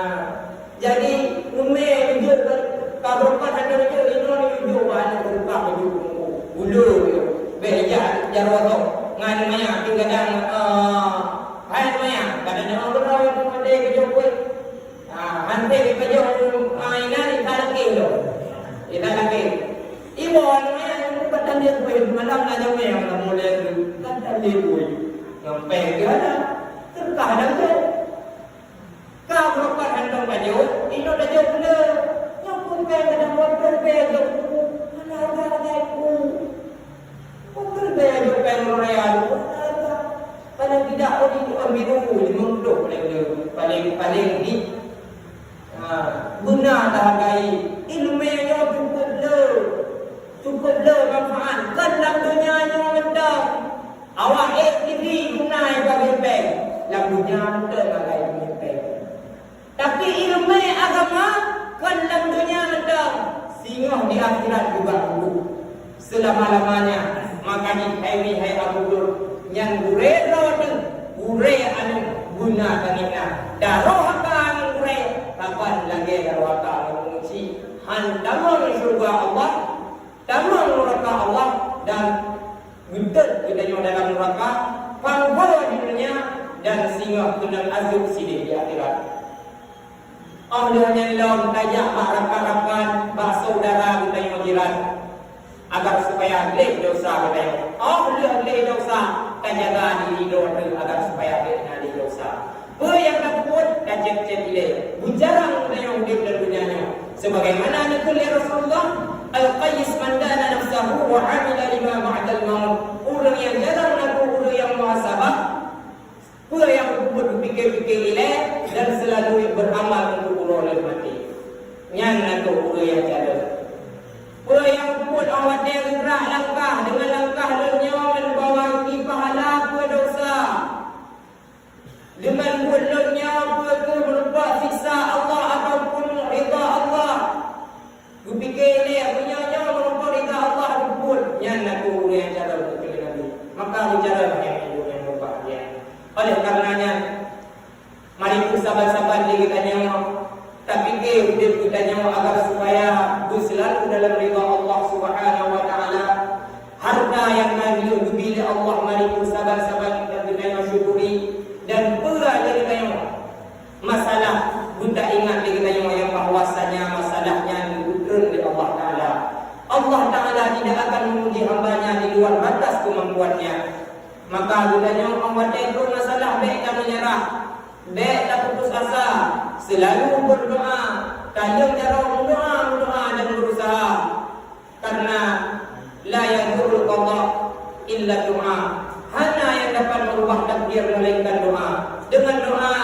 Ngon péng geuh hana, teuka hana geuh. Ka beureukat hantom tajok, inong tajok beu le. Nyoe pun péng kadang buat peureubée jok buku, hana hareuga lagée buku. Peureubée jok péng uroe raya buku, hana hareuga. Paléng tidak, oh, di tuan biru, limong ploh paléng le, paléng, paléng di, ha, beuna tahargai. Ileumé nyoe cukup le, cukup le manfaat. Kon lam donya nyoe mantong. Awak ék TV guna bagi péng, lam donya mantong bagi péng. Tapi ileumé agama kon lam donya mantong, singoh di akhirat juga guna seulama-lamanya. Maka jih hai mi hai Abu Dur, nyan gurée droe teuh, gurée aneuk guna tangieng na. Daroe haka ngon gurée, kaban lagée daroe haka ngon ureueng chik. Han tamong syeuruga Allah, tamong nuraka Allah dan geuteuet geutanyoe dalam nuraka, panggoe di donya dan singoh keunong azeueb sideh di akhirat. Óh lheueh nyan lom tajak bak rakan-rakan, bak syedara geutanyoe jiran, agar supaya gleh desya geutanyoe. Óh lheueh gleh desya, tajaga diri droe teuh agar supaya gleh na lé desya. Peue nyang tapeubuet, tacék-cék ilée. Beujarang geutanyoe udeb lam donya nyoe. Sebagaimana neukheun lé Rasulullah, "Al-qayyis man dana nafsahu wa amila lima ba'dal maut." Ureuëng nyang jarang laku ureuëng nyang muhasabah, peue nyang geupeubuet geupike-pike ilée dan seulalu beuramal untuk uroe lheueh maté. Nyan laku ureuëng nyang jarang. Peue nyang geupeubuet óh watée geubrak langkah, deungon langkah lôn nyoe ngon bawa gaki pahala peue desya. Deungon buet lôn nyoe peue kheueh meurumpok siksa Allah ataupun ridha Allah. Geupike lé, meunyoe nyoe meurumpok ridha Allah geupeubuet, nyan laku ureuëng nyang carông keu Nabi. Maka meucarông hai ureuëng nyang mubahgia. Oleh karena nyan, mari kheueh saban-saban lé geutanyoe tapike udeb geutanyoe agar supaya beuseulalu dalam ridha Allah Subhanahu wa Taala. Hareuta nyang na lheueh geubi lé Allah mari kheueh saban-saban geutanyoe syukuri, dan peue nyang geutanyoe masalah, beutaingat lé geutanyoe nyang bahwasanya masalah nyan geupeutrön lé Allah Taala. Allah Taala tidak akan menguji hamba-Nya di luar batas kemampuan-Nya. Maka geutanyoe óh watée troh masalah bék tameunyeurah. Bék taputus asa, seulalu berdoa, tanyong jaroe meudoa, meudoa dan berusaha. Karena la yadurrul qada illa doa. Hana nyang dapat merubah takdir melainkan doa. Dengan doa,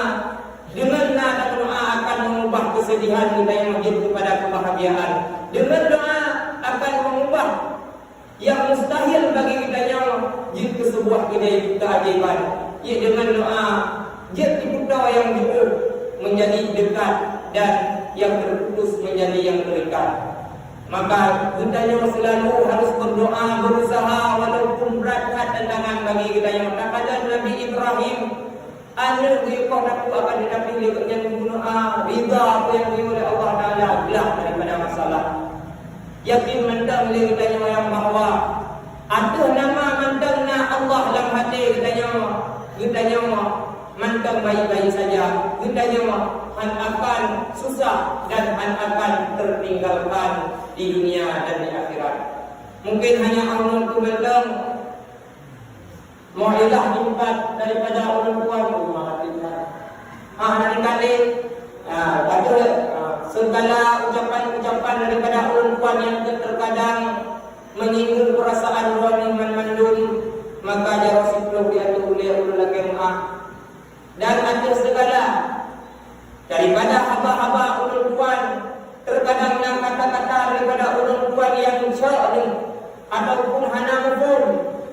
dengan na doa akan mengubah kesedihan kita yang wajib kepada kebahagiaan. Dengan doa akan mengubah yang mustahil bagi geutanyoe jeuet keu seubuah keudai keajaiban. Jeuet deungon doa, jeuet tipu toh nyang jiôh menjadi dekat dan nyang teuputus menjadi nyang teuikat. Maka geutanyoe seulalu harus berdoa, berusaha walaupun brat that tantangan bagi geutanyoe. Takalon Nabi Ibrahim, aneuk geuh koh takue akan, tetapi lé gobnyan geumeudoa, ridha peue nyang geuyue lé Allah Taala, glah daripada masalah. Yakin mantong lé geutanyoe nyan bahwa ateueh nama mantong na Allah lam até geutanyoe, geutanyoe mantong baik-baik saja, geutanyoe hán akan susah dan hán akan teutinggalkan di dunia dan di akhirat. Mungkin hanya Allah tu mantong. Mau'izah diangkat daripada ulôn tuan, oh, malah tingkat. Ah, hana tingkat lé. Ah, beutôi. Ah, segala ucapan-ucapan daripada ulôn tuan nyang terkadang menyinggung perasaan droeneuh banmandum, maka jaroe siploh di ateueh ulée ulôn lakée meu'ah. Dan ateueh segala daripada haba-haba ulôn tuan, terkadang na kata-kata daripada ulôn tuan nyang cok neuh, ataupun hana muphom,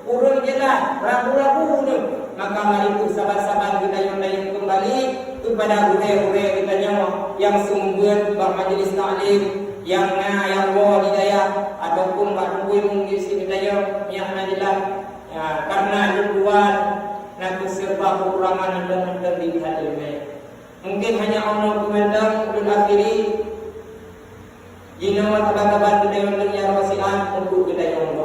ureuëng jeulaih ragu-ragu neuh, maka mari kheueh saban-saban geutanyoe tayue keumbali keupada gurée-gurée geutanyoe nyang seumeubeuet bak majlis taklim, nyang na nyang woe di dayah, ataupun bak teungku imum di sinoe geutanyoe nyang na jeulaih. Ya, karena lôn tuan na kheueh seureuba keukurangan mantong-mantong di that ileumé. Mungkin hanya Allah peumantöng ulôn akhiri. Jinoe saban-saban geutanyoe nyang wasiat untuk geutanyoe.